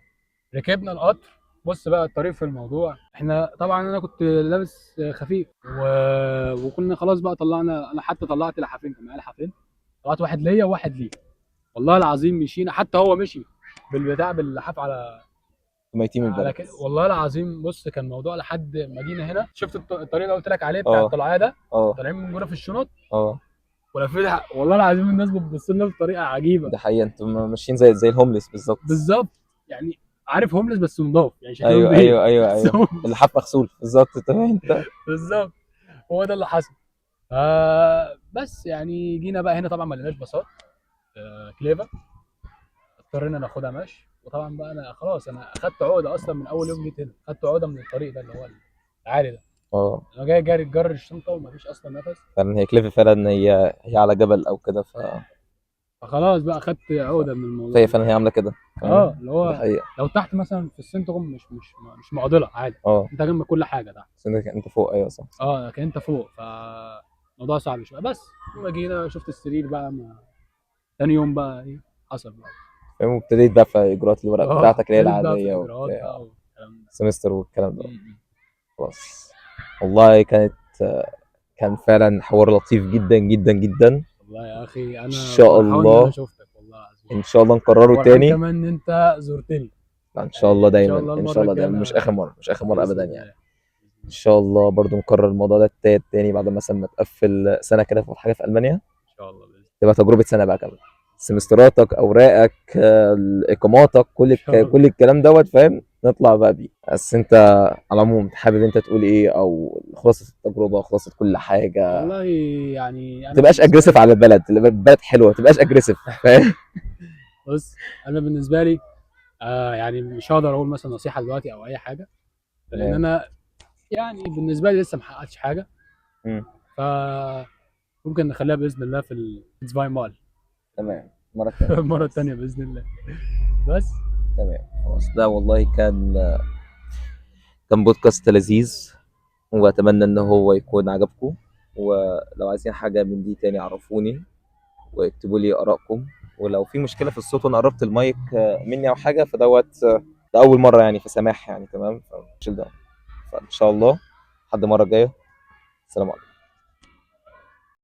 ركبنا القطر. بص بقى الطريق في الموضوع، احنا طبعا انا كنت لابس خفيف وكنا خلاص بقى طلعنا، انا حتى طلعت لحافين، كان معايا لحافين. طلعت واحد ليا وواحد ليه. والله العظيم مشينا، حتى هو مشي بالبتاع باللحاف على ميتين من على البرد. كده. والله العظيم بص كان موضوع لحد ما جينا هنا. شفت الطريق اللي قلت لك عليه بتاع الطلعيه ده؟ طالعين من جوه في الشنط ولفينا، والله العظيم الناس بتبص لنا بطريقة عجيبة. ده حقيقة، انتوا ماشيين زي ال homeless بالظبط. بالظبط، يعني عارف homeless بس نضاف يعني شكلهم. ايوه ايوه ايوه ايوه، اللحاف مغسول بالظبط. تمام انت بالظبط، هو ده اللي حصل. بس يعني جينا بقى هنا طبعا ما لقيناش باصات كليفا، اضطرينا ناخدها مشي. وطبعا بقى انا خلاص انا اخدت عقده اصلا من اول يوم جيت هنا، اخدت عقده من الطريق ده اللي هو العالي ده. انا جاي جاري جر الشنطة ومفيش اصلا نفس. فعلا هي كليفا فعلا، هي على جبل او كده، فخلاص بقى اخدت عقده من الموضوع. فهي فعلا هي عامله كده. اللي هو لو تحت مثلا في السنتروم مش معضلة عادي. انت جنب كل حاجة تحت، بس انت فوق. ايوه صح. لكن انت فوق فالموضوع صعب شوية. بس لما جينا شفت السرير بقى، ما تاني يوم بقى ايه حصل بقى، فاهم؟ وابتديت بقى في اجراءات الورق بتاعتك اللي هي العادية وبتاع semester والكلام ده. خلاص والله كان فعلا حوار لطيف جدا جدا جدا. والله يا اخي انا ان شاء الله انا شفتك والله العظيم، ان شاء الله نكرره تاني. كمان ان انت زرتني. لا ان شاء الله دايما، ان شاء الله دايما، مش اخر مرة، مش اخر مرة ابدا يعني. ان شاء الله برضو نكرر الموضوع ده تاني بعد مثلا ما تقفل سنة كده في حاجة في المانيا ان شاء الله، باذن تبقى تجربه سنة بقى كاملة، سمستراتك، اوراقك، اقاماتك، كل الكلام دوت، فاهم؟ نطلع بقى بيه. بس انت على العموم حابب انت تقول ايه، او خلاصه التجربة، خلاصه كل حاجة؟ والله يعني ما تبقاش aggressive على البلد، البلد حلوة، ما تبقاش aggressive، فاهم؟ بص انا بالنسبة لي يعني مش هقدر اقول مثلا نصيحة دلوقتي او اي حاجة، لان انا يعني بالنسبة لي لسه ما حققتش حاجة. ف ممكن نخليها باذن الله في ال zweimal. تمام، المرة الثانية. المرة الثانية باذن الله. بس تمام خلاص. ده والله كان بودكاست لذيذ، واتمنى ان هو يكون عجبكم. ولو عايزين حاجة من دي تاني عرفوني واكتبوا لي ارائكم. ولو في مشكلة في الصوت وانا قربت المايك مني او حاجة، فدوت ده اول مرة يعني، فسماح يعني. تمام، فشيل ده. فان شاء الله لحد المرة الجاية، السلام عليكم.